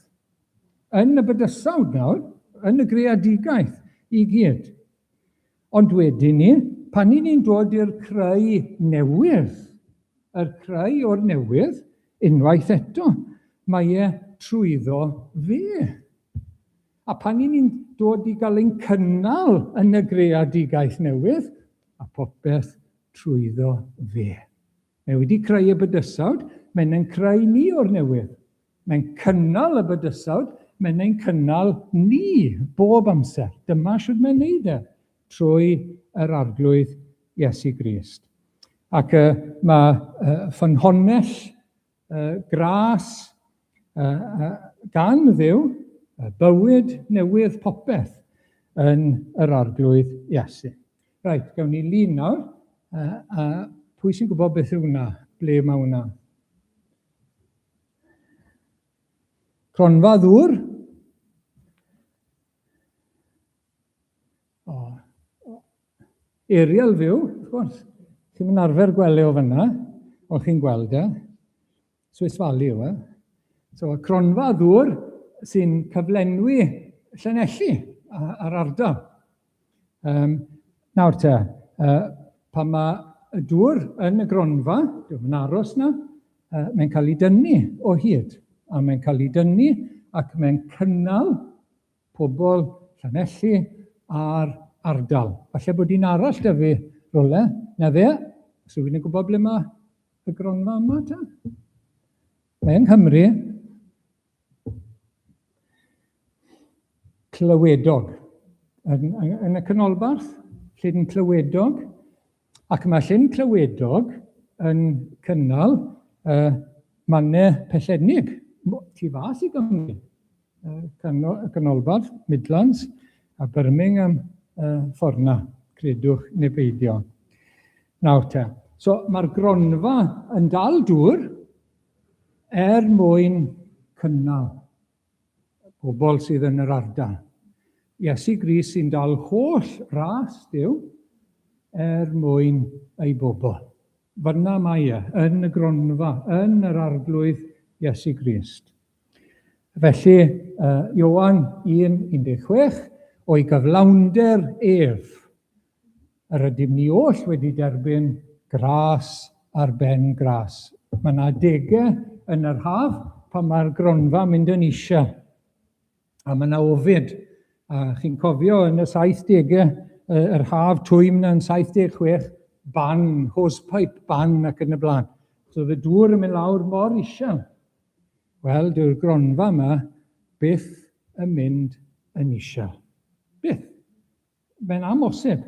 Yn y bydysawd nawr, yn y greadigaeth i gyd. Ond wedyn ni, pan i ni'n dod i'r creu newydd, yr creu o'r newydd, unwaith eto, mae e trwyddo fe. A pan i ni'n dod i gael ein cynnal yn y greadigaeth newydd, a popeth trwyddo fe. Mae wedi creu y bydysawd, mae'n ein creu ni o'r newydd. Mae'n cynnal y bydysawd, mae'n ein cynnal ni bob amser. Dyma shwt mae'n neud e, trwy yr Arglwydd Iesu Grist. Ac uh, mae uh, ffynhonnell uh, gras uh, uh, gan Dduw, uh, bywyd newydd popeth yn yr Arglwydd Iesu. Reit, gawn ni lun nawr. A pwy sy'n gwybod beth yw hwnna? Ble mae hwnna? Cronfa ddŵr. O, aerial view, wrth gwrs. Chi'n mynd arfer gweld e o fyna, ond chi'n gweld e. Swiss Valley yw e. So, y cronfa ddŵr sy'n cyflenwi Llanelli a'r ardal. Nawr te, pan mae y dŵr yn y gronfa, dyw'n yn aros na, mae'n cael ei dynnu o hyd. A mae'n cael ei dynnu ac mae'n cynnal pobl Llanelli a'r ardal. Falle bod un arall da fi rywle. Na fe, os rhywun yn gwybod ble mae y gronfa yma ta? Mae yng Nghymru. Clywedog. Yn, yn, yn y canolbarth, Llyn Clywedog. Ac mae Llyn Clywedog yn cynnal mannau pellennig tu fas i Gymru. Y canolbarth, Midlands, a Birmingham ffordd na, credwch neu beidio. Nawr te, so mae'r gronfa yn dal dŵr er mwyn cynnal pobl sydd yn yr ardal. Iesu Grist sy'n dal holl ras Duw er mwyn ei bobl. Fyna mae e, yn y gronfa, yn yr Arglwydd Iesu Grist. Felly, uh, Ioan 1:16, o'i gyflawnder ef, yr ydym ni oll wedi derbyn gras ar ben gras. Mae yna adegau yn yr haf pan mae'r gronfa mynd yn eisiau. A mae yna ofid. A chi'n cofio yn y 70au, yr haf twym na yn 76, ban, hosepipe ban ac yn y blaen. So oedd y dŵr yn mynd lawr mor eisiau. Wel, dyw'r gronfa yma byth yn mynd yn eisiau. Byth. Mae'n amhosib.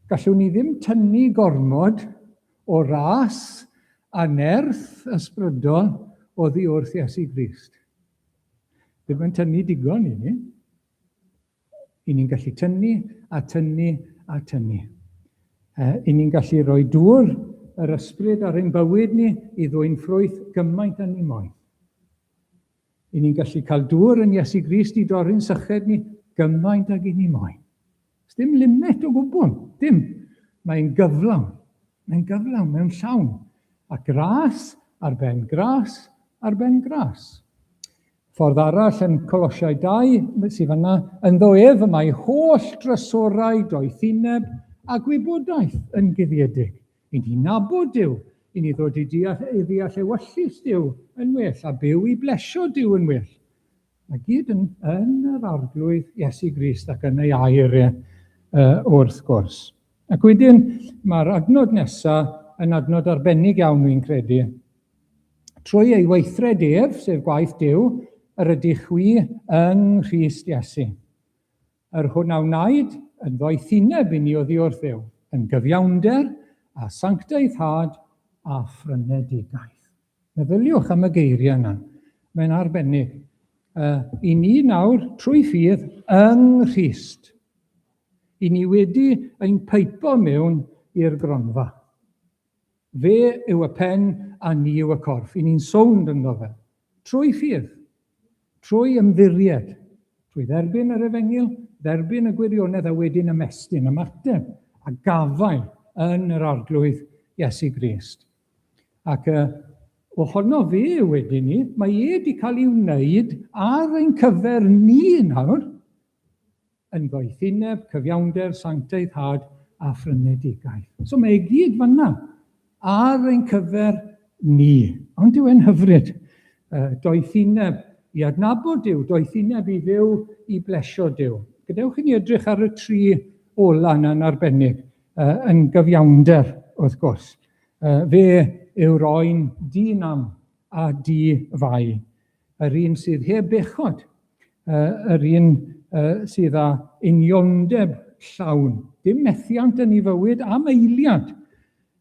Gallwn ni ddim tynnu gormod o ras a nerth ysbrydol oddi wrth Iesu Grist. Ddim yn tynnu digon i ni. I ni'n gallu tynnu a tynnu a tynnu. I ni'n gallu rhoi dŵr yr ysbryd ar ein bywyd ni i ddwyn ffrwyth gymaint â ni moyn. I ni'n gallu cael dŵr yn Iesu Grist i dorri'n syched ni gymaint ag i ni moyn. Dim limit o gwbl, dim. Mae'n gyflawn. Mae'n gyflawn, mewn llawn. A gras ar ben gras ar ben gras. Ffordd arall yn Colosiau 2, sydd fanna, ynddo ef y mae holl drysorau doethineb a gwybodaeth yn guddiedig. I ni nabod Duw, i ni ddod i deall, i ddeall ewyllys Duw yn well, a byw i blesio Duw yn well. Mae gyd yn, yn yr Arglwydd Iesu Grist ac yn ei air e, wrth gwrs. Ac wedyn, mae'r adnod nesaf yn adnod arbennig iawn, wy'n credu. Trwy ei weithred ef, sef gwaith Duw, yr ydych chwi yng Nghrist Iesu. Yr hwn a wnaed yn ddoethineb i ni oddi wrth Dduw, yn gyfiawnder a sanctaiddhad a phrynedigaeth. Meddyliwch am y geiriau yna. Mae'n arbennig. I ni nawr, trwy ffydd, yng Nghrist. I ni wedi ein peipo mewn i'r gronfa. Fe yw y pen a ni yw y corff. I ni'n sownd ynddo fe. Trwy ffydd. Trwy ymddiried. Trwy dderbyn yr efengyl, dderbyn y gwirionedd a wedyn ymestyn, ymateb a gafael yn yr Arglwydd Iesu Grist. Ac ohono fe wedyn ni, mae e wedi cael ei wneud ar ein cyfer ni nawr, yn ddoethineb, cyfiawnder, sancteiddhad a phrynedigaeth. So mae e gyd fanna ar ein cyfer ni. Ond yw e'n hyfryd? Doethineb i adnabod Duw, doethineb i fyw i blesio Duw. Gadewch i ni edrych ar y tri ola yna'n arbennig, yn gyfiawnder, wrth gwrs. Fe yw'r oen di-nam a di-fai, yr un sydd heb bechod, yr un sydd â uniondeb llawn, dim methiant yn ei fywyd am eiliad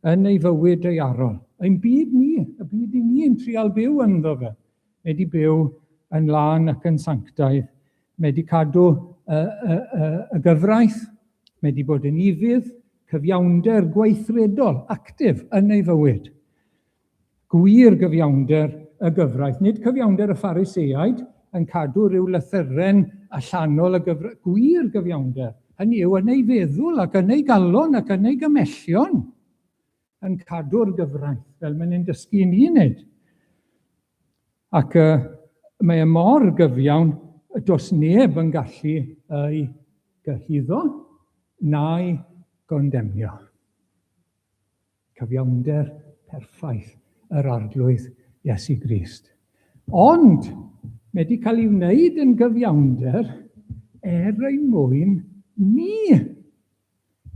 yn ei fywyd daearol. Ein byd ni, y byd i ni yn trial byw ynddo fe. Mae wedi byw yn lân ac yn sanctaidd. Mae wedi cadw y, y, y, y gyfraith. Mae wedi bod yn ufudd, cyfiawnder gweithredol, actif yn ei fywyd. Gwir gyfiawnder y gyfraith, nid cyfiawnder y Phariseaid yn cadw rhyw lythyren allanol y gyfraith, gwir gyfiawnder, hynny yw yn ei feddwl ac yn ei galon ac yn ei gymellion, yn cadw'r gyfraith, fel mae'n ein dysgu i ni wneud. Ac uh, mae e mor gyfiawn, does neb yn gallu ei gyhuddo na'i gondemnio. Cyfiawnder perffaith yr Arglwydd Iesu Grist. Ond mae wedi cael ei wneud yn gyfiawnder er ein mwyn ni.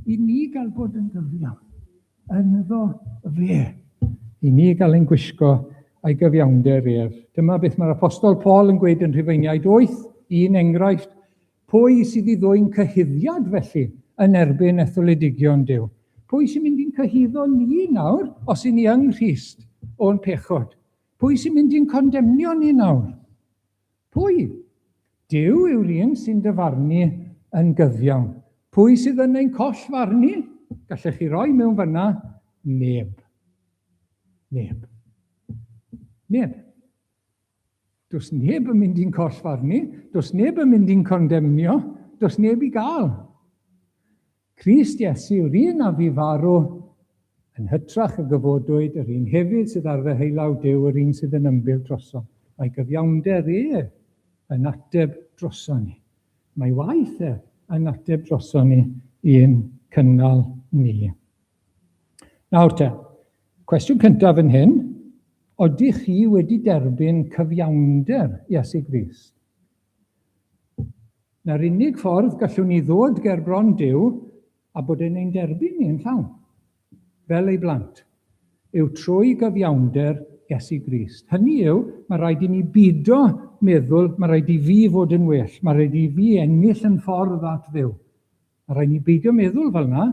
I ni gael bod yn gyfiawn ynddo fe. I ni gael ein gwisgo a'i gyfiawnder ef. Dyma beth mae'r Apostol Paul yn gweud yn Rhufeiniaid 8, un enghraifft. Pwy sydd i ddwyn cyhuddiad felly yn erbyn etholedigion Duw? Pwy sy'n mynd i'n cyhuddo ni nawr os i ni yng Nghrist o'n pechod? Pwy sy'n mynd i'n condemnio ni nawr? Pwy? Duw yw'r un sy'n dyfarnu yn gyfiawn. Pwy sydd yn ein collfarnu? Gallech chi roi mewn fyna? Neb. Neb. Neb. Does neb yn mynd i'n collfarnu, does neb yn mynd i'n condemnio, does neb i gael. Crist Iesu yw'r un a fu farw, yn hytrach y gyfodwyd, yr un hefyd sydd ar ddeheulaw Duw, yr un sydd yn ymbil drosom. Mae gyfiawnder e yn ateb droson ni. Mae waith e yn ateb droson ni i'n cynnal ni. Nawr te, Cwestiwn cyntaf yn hyn, odych chi wedi derbyn cyfiawnder Iesu Grist? Na'r unig ffordd gallwn ni ddod ger bron Duw a bod e'n ein derbyn ni yn llawn, fel ei blant, yw trwy gyfiawnder Iesu Grist. Hynny yw, mae rhaid i ni bido meddwl, mae rhaid i fi fod yn well, mae rhaid i fi ennill yn ffordd at Dduw. Mae rhaid ni beidio meddwl fel yna.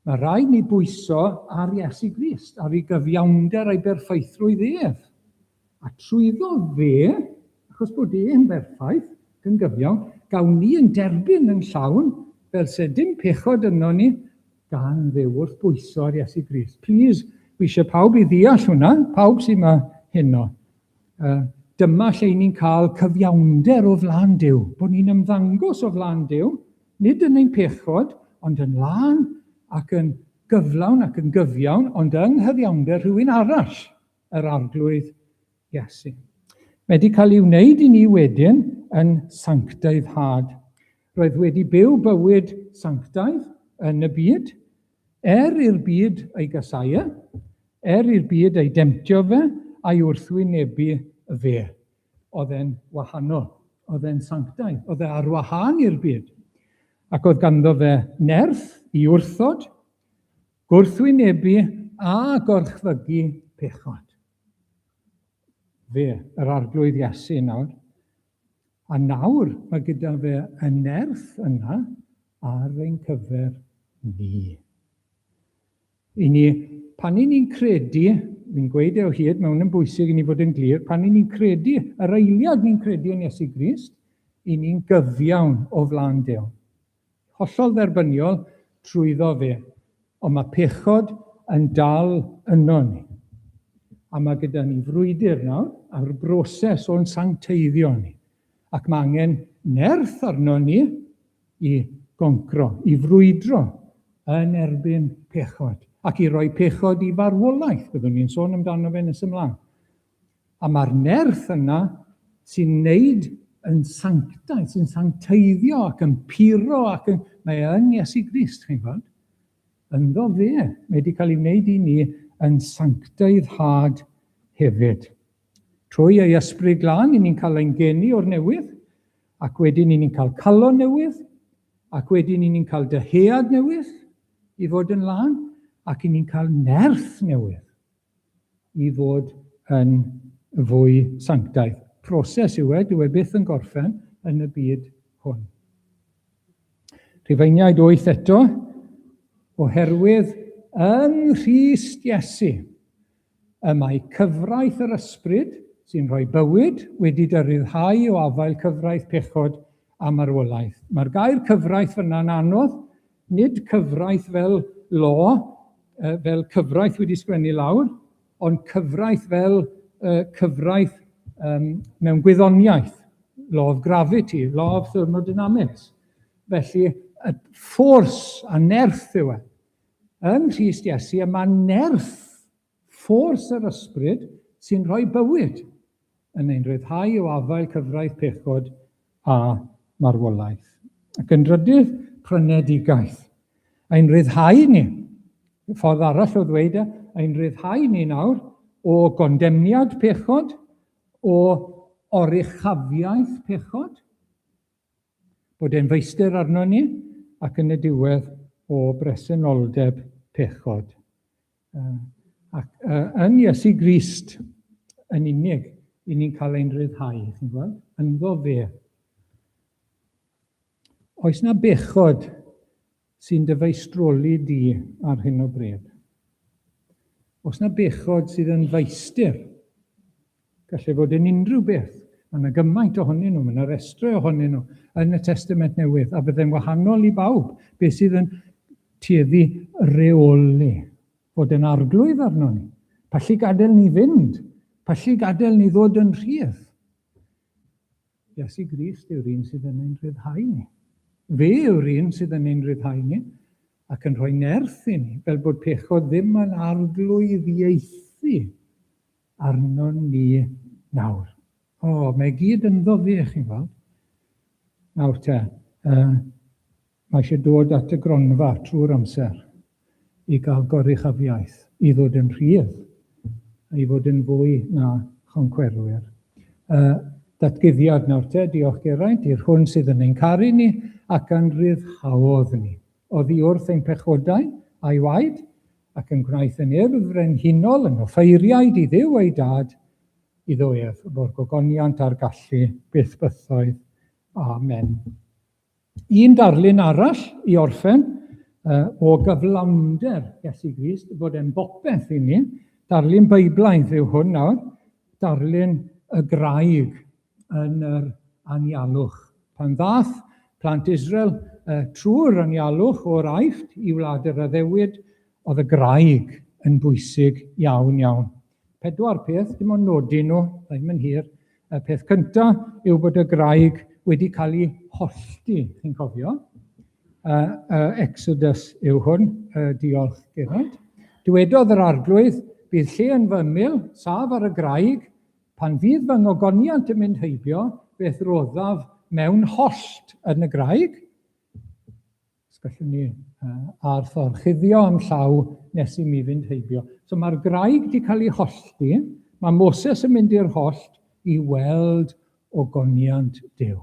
Mae rhaid ni bwyso ar Iesu Grist, ar ei gyfiawnder a'i berffeithrwydd ef. A trwyddo fe, achos bod e'n berffaith, yn gyfiawn, gawn ni yn derbyn yn llawn, fel se dim pechod yno ni, gan Dduw wrth bwyso ar Iesu Grist. Please, fi eisiau pawb i ddeall hwnna, pawb sy'n yma heno. Dyma lle ni'n cael cyfiawnder o flaen Duw, bod ni'n ymddangos o flaen Duw, nid yn ein pechod, ond yn lân ac yn gyflawn ac yn gyfiawn, ond yng nghyfiawnder rhywun arall, yr Arglwydd Iesu. Mae wedi cael ei wneud i ni wedyn yn sanctaiddhad. Roedd wedi byw bywyd sanctaidd yn y byd, er i'r byd ei gasau e, er i'r byd ei demtio fe a'i wrthwynebu fe. Oedd e'n wahanol, oedd e'n sanctaidd, oedd e ar wahân i'r byd. Ac oedd ganddo fe nerth i wrthod, gwrthwynebu a gorchfygu pechod. Fe, yr Arglwydd Iesu nawr. A nawr mae gyda fe y nerth yna ar ein cyfer ni. I ni, pan i ni'n credu, fi'n gweud e o hyd, mae hwn yn bwysig i ni fod yn glir, pan i ni'n credu, yr eiliad ni'n credu yn Iesu Grist, i ni'n gyfiawn o flaen Duw. Hollol dderbyniol trwyddo fe. Ond mae pechod yn dal yno ni. A mae gyda ni frwydr nawr a'r broses o'n sancteiddio ni. Ac mae angen nerth arno ni i goncro, i frwydro yn erbyn pechod ac i roi pechod i farwolaeth. Byddwn ni'n sôn amdano fe nes ymlaen. A mae'r nerth yna sy'n wneud yn sanctaidd, sy'n sancteiddio ac yn puro ac yn... Mae e yn Iesu Grist, chi'n gweld. Ynddo fe, mae wedi cael ei wneud i ni yn sanctaiddhad hefyd. Trwy ei ysbryd glân, i ni'n cael ein geni o'r newydd, ac wedyn i ni'n cael calon newydd, ac wedyn i ni'n cael dyhead newydd i fod yn lân, ac i ni'n cael nerth newydd i fod yn fwy sanctaidd. Proses yw e, dyw e byth yn gorffen yn y byd hwn. Rhufeiniaid 8 eto, oherwydd yng Nghrist Iesu, y mae cyfraith yr ysbryd sy'n rhoi bywyd wedi dy ryddhau o afael cyfraith pechod a marwolaeth. Mae'r gair cyfraith fyna'n anodd, Nid cyfraith fel law, fel cyfraith wedi sgwennu lawr, ond cyfraith fel cyfraith mewn gwyddoniaeth, law of gravity, law of thermodynamics. Felly, y force a nerth yw e. Yng Nghrist Iesu, y mae nerth Ffors yr Ysbryd sy'n rhoi bywyd, yn ein rhyddhau o afael cyfraith pechod a marwolaeth. Ac yn drydydd, prynedigaeth. Ein rhyddhau ni, ffordd arall o ddweud e, ein rhyddhau ni nawr o gondemniad pechod, o oruchafiaeth pechod, bod e'n feistr arno ni, ac yn y diwedd o bresenoldeb pechod. Ac yn Iesu Grist yn unig, i ni'n cael ein rhyddhau, chi'n gweld? Ynddo fe. Oes na bechod sy'n dy feistroli di ar hyn o bryd? Oes na bechod sydd yn feistr? Gallai fod yn unrhyw beth. Mae yna gymaint ohonyn nhw, mae yna restrau ohonyn nhw yn y Testament Newydd, a byddai'n wahanol i bawb beth sydd yn tueddu reoli, fod yn arglwydd arno ni. Pallu gadael ni fynd, pallu gadael ni ddod yn rhydd. Iesu Grist yw'r un sydd yn ein rhyddhau ni. Fe yw'r un sydd yn ein rhyddhau ni ac yn rhoi nerth i ni, fel bod pechod ddim yn arglwyddiaethu arnon ni nawr. O, mae gyd ynddo fe, chi'n gweld. Nawr te, uh, mae eisiau dod at y gronfa trwy'r amser i gael goruchafiaeth. i ddod yn rhydd, i fod yn fwy na choncwerwyr. Uh, datguddiad nawr te, diolch Geraint, i'r hwn sydd yn ein caru ni ac yn rhyddhaodd ni. Oddi wrth ein pechodau a'i waed, ac yn gwnaeth yn urdd frenhinol yn offeiriaid i Dduw ei dad, iddo ef fo'r gogoniant a'r gallu byth bythoedd. Amen. Un darlun arall i orffen o gyflawnder Iesu Grist, fod e'n bopeth i ni. Darlun Beiblaidd yw hwn nawr, darlun y graig yn yr anialwch. Pan ddath plant Israel trwy'r anialwch o'r Aifft i wlad yr addewid, oedd y graig yn bwysig iawn iawn. Pedwar peth, dim ond nodi nhw, ddim yn hir. Y peth cyntaf yw bod y graig wedi cael ei hollti, chi'n cofio? Uh, Exodus yw hwn, diolch Geraint. Dywedodd yr arglwydd, bydd lle yn fy ymyl, saf ar y graig, pan fydd fy ngogoniant yn mynd heibio, beth roddaf mewn hollt yn y graig, Os gallwn ni uh, a'r thorchuddio am llaw nes i mi fynd heibio. So mae'r graig wedi cael ei hollti, mae Moses yn mynd i'r hollt i weld ogoniant Duw.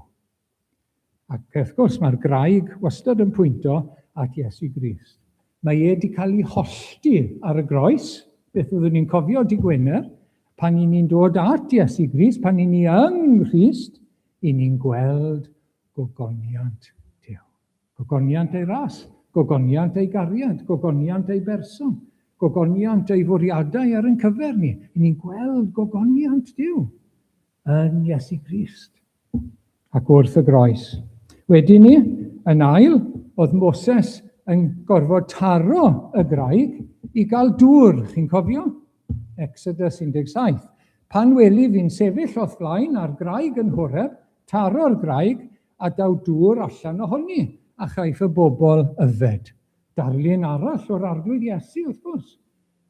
Ac wrth gwrs mae'r graig wastad yn pwynto at Iesu Grist. Mae e wedi cael ei hollti ar y groes, beth fyddwn ni'n cofio di Gwener, pan i ni'n dod at Iesu Grist, pan i ni yng Nghrist, i ni'n gweld gogoniant Duw. Gogoniant ei ras, gogoniant ei gariad, gogoniant ei berson, gogoniant ei fwriadau ar ein cyfer ni. I ni'n gweld gogoniant Duw yn Iesu Grist ac wrth y groes. Wedyn ni, yn ail, oedd Moses yn gorfod taro y graig i gael dŵr, chi'n cofio? Exodus 17. Pan weli fi'n sefyll o'th flaen a'r graig yn Horeb, Taro'r graig, a daw dŵr allan ohoni, a chaiff y bobl yfed. Darlun arall o'r Arglwydd Iesu, wrth gwrs,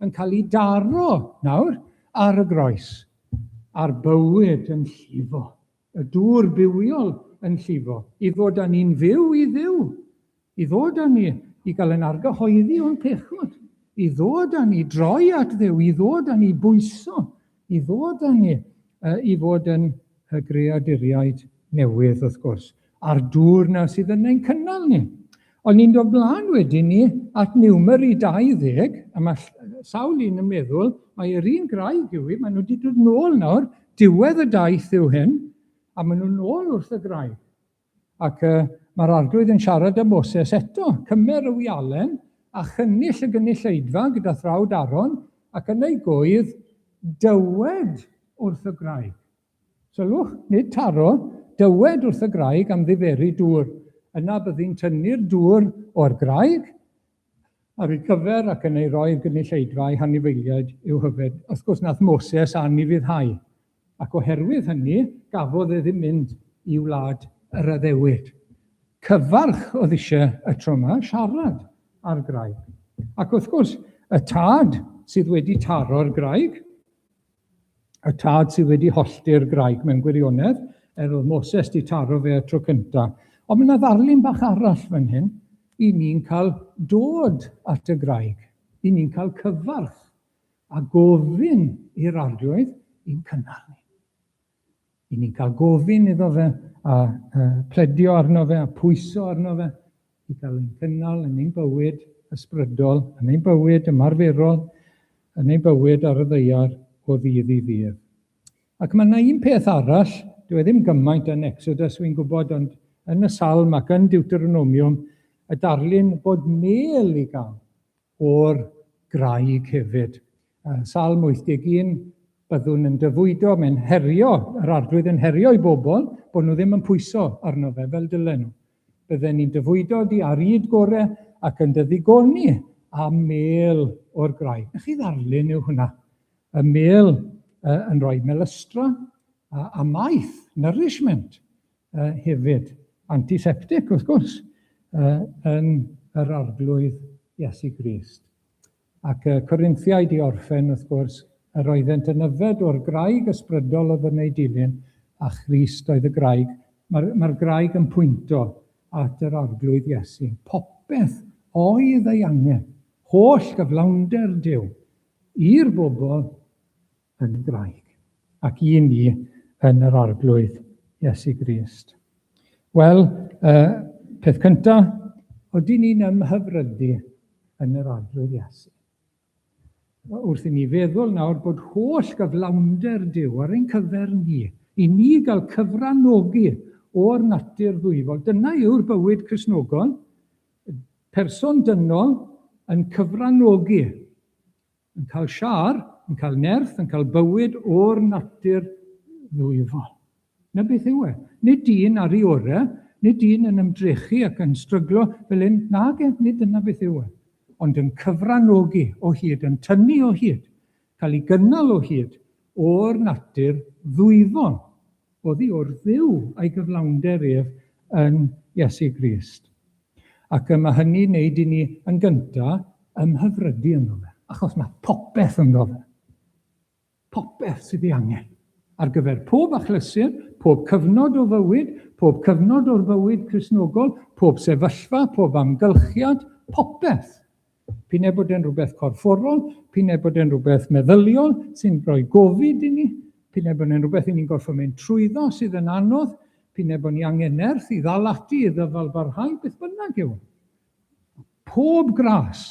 yn cael ei daro nawr ar y groes, a'r bywyd yn llifo, y dŵr bywiol yn llifo, i ddod â ni'n fyw i Dduw, i ddod â ni i gael yn argyhoeddi o'n pechod, i ddod â ni droi at Dduw, i ddod â ni bwyso, i ddod â ni i fod yn greaduriaid newydd, wrth gwrs, a'r dŵr na sydd yn ein cynnal ni. Ond ni'n dod mlaen wedyn ni at Numeri 20, a mae sawl un yn meddwl, mae yr un graig yw hi, maen nhw wedi dod nôl nawr, diwedd y daith yw hyn, a maen nhw'n nôl wrth y graig. Ac uh, mae'r arglwydd yn siarad â Moses eto, cymer y wialen a chynnull y gynulleidfa gyda thrawd Aaron, ac yn ei gwydd, dywed wrth y graig. Sylwch, nid taro, dywed wrth y graig am ddiferu dŵr. Yna byddi'n tynnu'r dŵr o'r graig ar ei gyfer ac yn ei roi i'r gynulleidfa a'i hanifeiliaid i'w hyfed. Wrth gwrs, nath Moses anufuddhau, ac oherwydd hynny, gafodd e ddim mynd i wlad yr addewid. Cyfarch oedd eisiau y tro yma, siarad â'r graig. Ac wrth gwrs, y tad sydd wedi taro'r graig, Y tad sydd wedi hollti'r graig mewn gwirionedd, er oedd Moses di taro fe y tro cynta. Ond mae yna ddarlun bach arall fan hyn, i ni'n cael dod at y graig, i ni'n cael cyfarch a gofyn i'r arglwydd i'n cynnal ni. I ni'n cael gofyn iddo fe a, a pledio arno fe a pwyso arno fe i gael ein cynnal yn ein bywyd ysbrydol, yn ein bywyd ymarferol, yn ein bywyd ar y ddaear o ddydd i ddydd. Ac mae yna un peth arall, dyw e ddim gymaint yn Exodus, wy'n gwybod, ond yn y Salm ac yn Deuteronomium, y darlun bod mêl i gael o'r graig hefyd. Salm 81, byddwn yn dyfwydo, mae'n herio, yr arglwydd yn herio i bobl, bod nhw ddim yn pwyso arno fe fel dylen nhw. Bydden ni'n dyfwydo di ar yd gore ac yn dy ddigoni â mêl o'r graig. Na chi ddarlun yw hwnna. Y mêl uh, yn rhoi melystra a, a maeth, nourishment uh, hefyd. Antiseptic, wrth gwrs, uh, yn yr arglwydd Iesu Grist. Ac y Corinthiaid i orffen, wrth gwrs, yr oeddent yn yfed o'r graig ysbrydol oedd yn eu dilyn, a Christ oedd y graig. Mae'r mae graig yn pwynto at yr Arglwydd Iesu. Popeth oedd ei angen, holl gyflawnder Duw, i'r bobl yn y graig ac i ni yn yr Arglwydd Iesu Grist. Wel, peth cyntaf, oedden ni'n ymhyfrydu yn yr Arglwydd Iesu. Wrth i ni feddwl nawr bod holl gyflawnder Duw ar ein cyfer ni, i ni gael cyfranogi o'r natur ddwyfol. Dyna yw'r bywyd Cristnogol, person dynol yn cyfranogi, yn cael siâr, yn cael nerth, yn cael bywyd o'r natur ddwyfol. Na beth yw e. Nid dyn ar ei orau, nid dyn yn ymdrechu ac yn stryglo fel hyn, nage, nid dyna beth yw e. Ond yn cyfranogi o hyd, yn tynnu o hyd, cael ei gynnal o hyd o'r natur ddwyfol, oddi wrth Dduw a'i gyflawnder ef yn Iesu Grist. Ac y mae hynny'n wneud i ni yn gyntaf ymhyfrydu ynddo fe, achos mae popeth ynddo fe. Popeth sydd ei angen. Ar gyfer pob achlysur, pob cyfnod o fywyd, pob cyfnod o'r fywyd Cristnogol, pob sefyllfa, pob amgylchiad, popeth. P'un ai bod e'n rhywbeth corfforol, p'un ai bod e'n rhywbeth meddyliol sy'n rhoi gofid i ni, p'un ai bod e'n rhywbeth i ni'n gorfod mynd trwyddo sydd yn anodd, p'un ai bod ni angen nerth i ddal ati, i ddyfalbarhau, beth bynnag yw e. Pob gras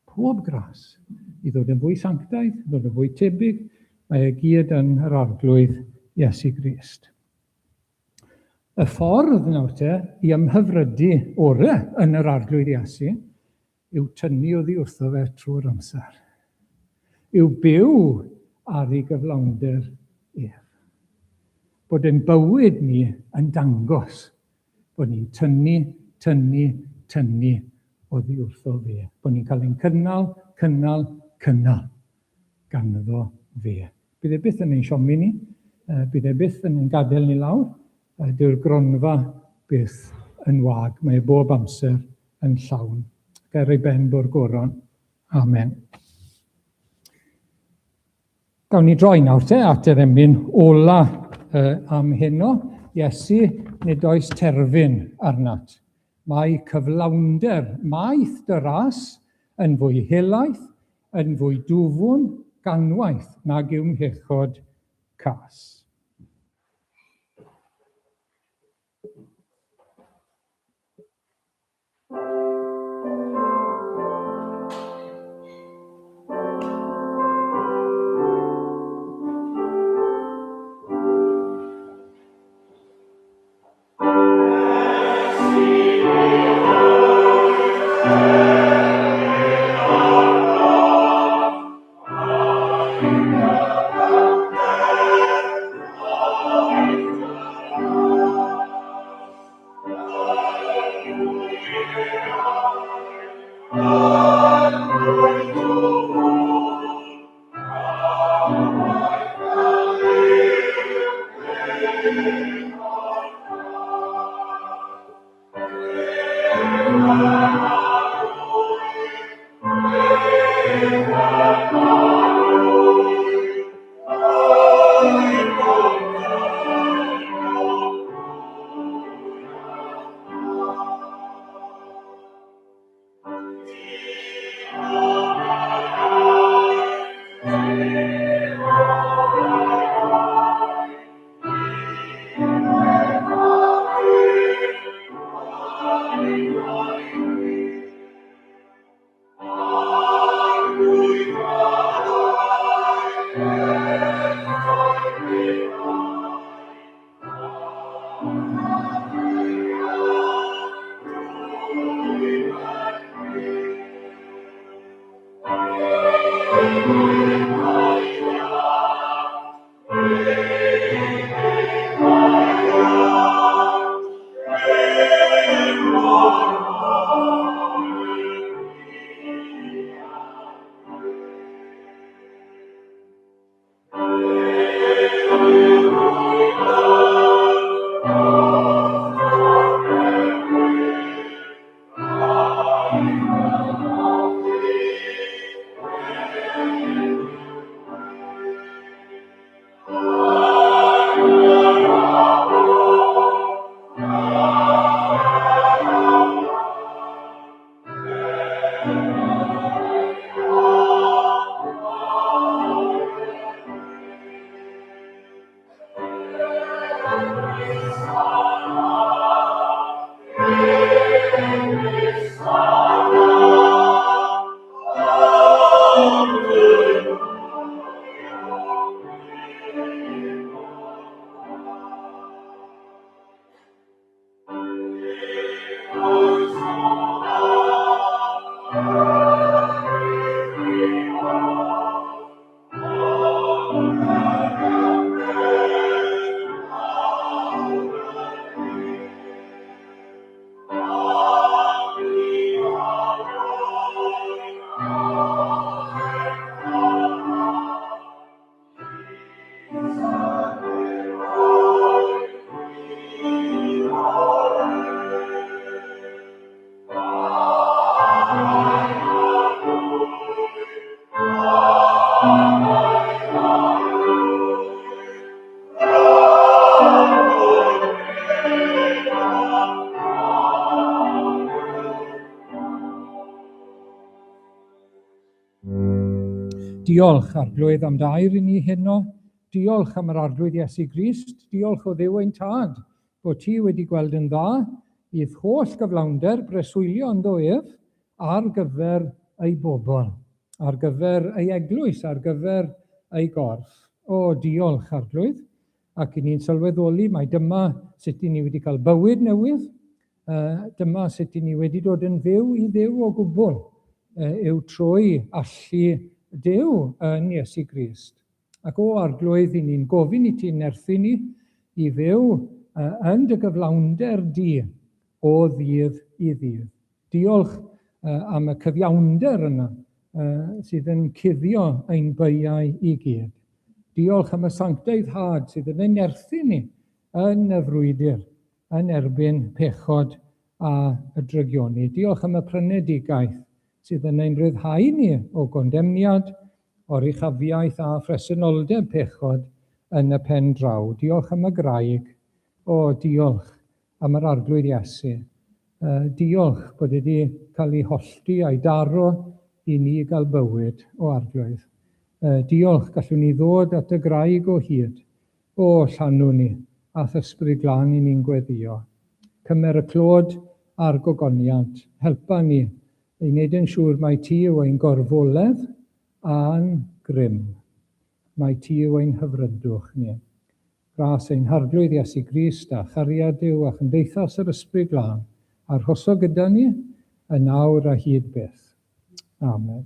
Pob gras i ddod yn fwy sanctaidd, i ddod yn fwy tebyg, mae e gyd yn yr Arglwydd Iesu Grist. Y ffordd nawr te i ymhyfrydu ore yn yr Arglwydd Iesu yw tynnu oddi wrtho fe trwy'r amser. Yw byw ar ei gyflawnder ef. Bod ein bywyd ni yn dangos bod ni'n tynnu, tynnu, tynnu oddi wrtho fe. Bod ni'n cael ein cynnal, cynnal, cynnal ganddo fe. Bydd e byth yn ein siomi ni, bydd e byth yn ein gadael ni lawr, dyw'r gronfa byth yn wag, mae e bob amser yn llawn. Ger ei ben bo'r goron. Amen. Gawn ni droi nawr te at yr emyn ola am heno. Iesu, nid oes terfyn arnat. Mae cyflawnder maith dy ras yn fwy helaeth, yn fwy dwfwn ganwaith nag yw mhechod cas. Diolch, Arglwydd, am dair i ni heno. Diolch am yr Arglwydd Iesu Grist. Diolch o Dduw ein Tad bod ti wedi gweld yn dda i'th holl gyflawnder breswylio ynddo ef ar gyfer ei bobl, ar gyfer ei eglwys, ar gyfer ei gorff. O, diolch, Arglwydd. Ac i ni'n sylweddoli mai dyma sut i ni wedi cael bywyd newydd, dyma sut i ni wedi dod yn fyw i Dduw o gwbl, yw trwy allu Duw yn Iesu Grist. Ac o Arglwydd, i ni'n gofyn i ti nerthu ni i fyw yn dy gyflawnder di o ddydd i ddydd. Diolch am y cyfiawnder yna sydd yn cuddio ein beiau i gyd. Diolch am y sancteiddhad sydd yn ein nerthu ni yn y frwydr yn erbyn pechod a y drygioni. Diolch am y prynedigaeth sydd yn ein rhyddhau ni o gondemniad, oruchafiaeth a phresenoldeb pechod yn y pen draw. Diolch am y graig. O, diolch am yr Arglwydd Iesu. Diolch bod wedi cael ei hollti a'i daro i ni gael bywyd, o Arglwydd. Diolch, gallwn ni ddod at y graig o hyd. O, llanw ni, a'th Ysbryd Glân i ni'n gweddio. Cymer y clod a'r gogoniant. Helpa ni i wneud yn siŵr mai ti yw ein gorfoledd a'n grym. Mai ti yw ein hyfrydwch ni. Gras ein Harglwydd Iesu Grist a chariad Duw a chymdeithas yr Ysbryd Glân arhoso gyda ni yn awr a hyd byth. Amen.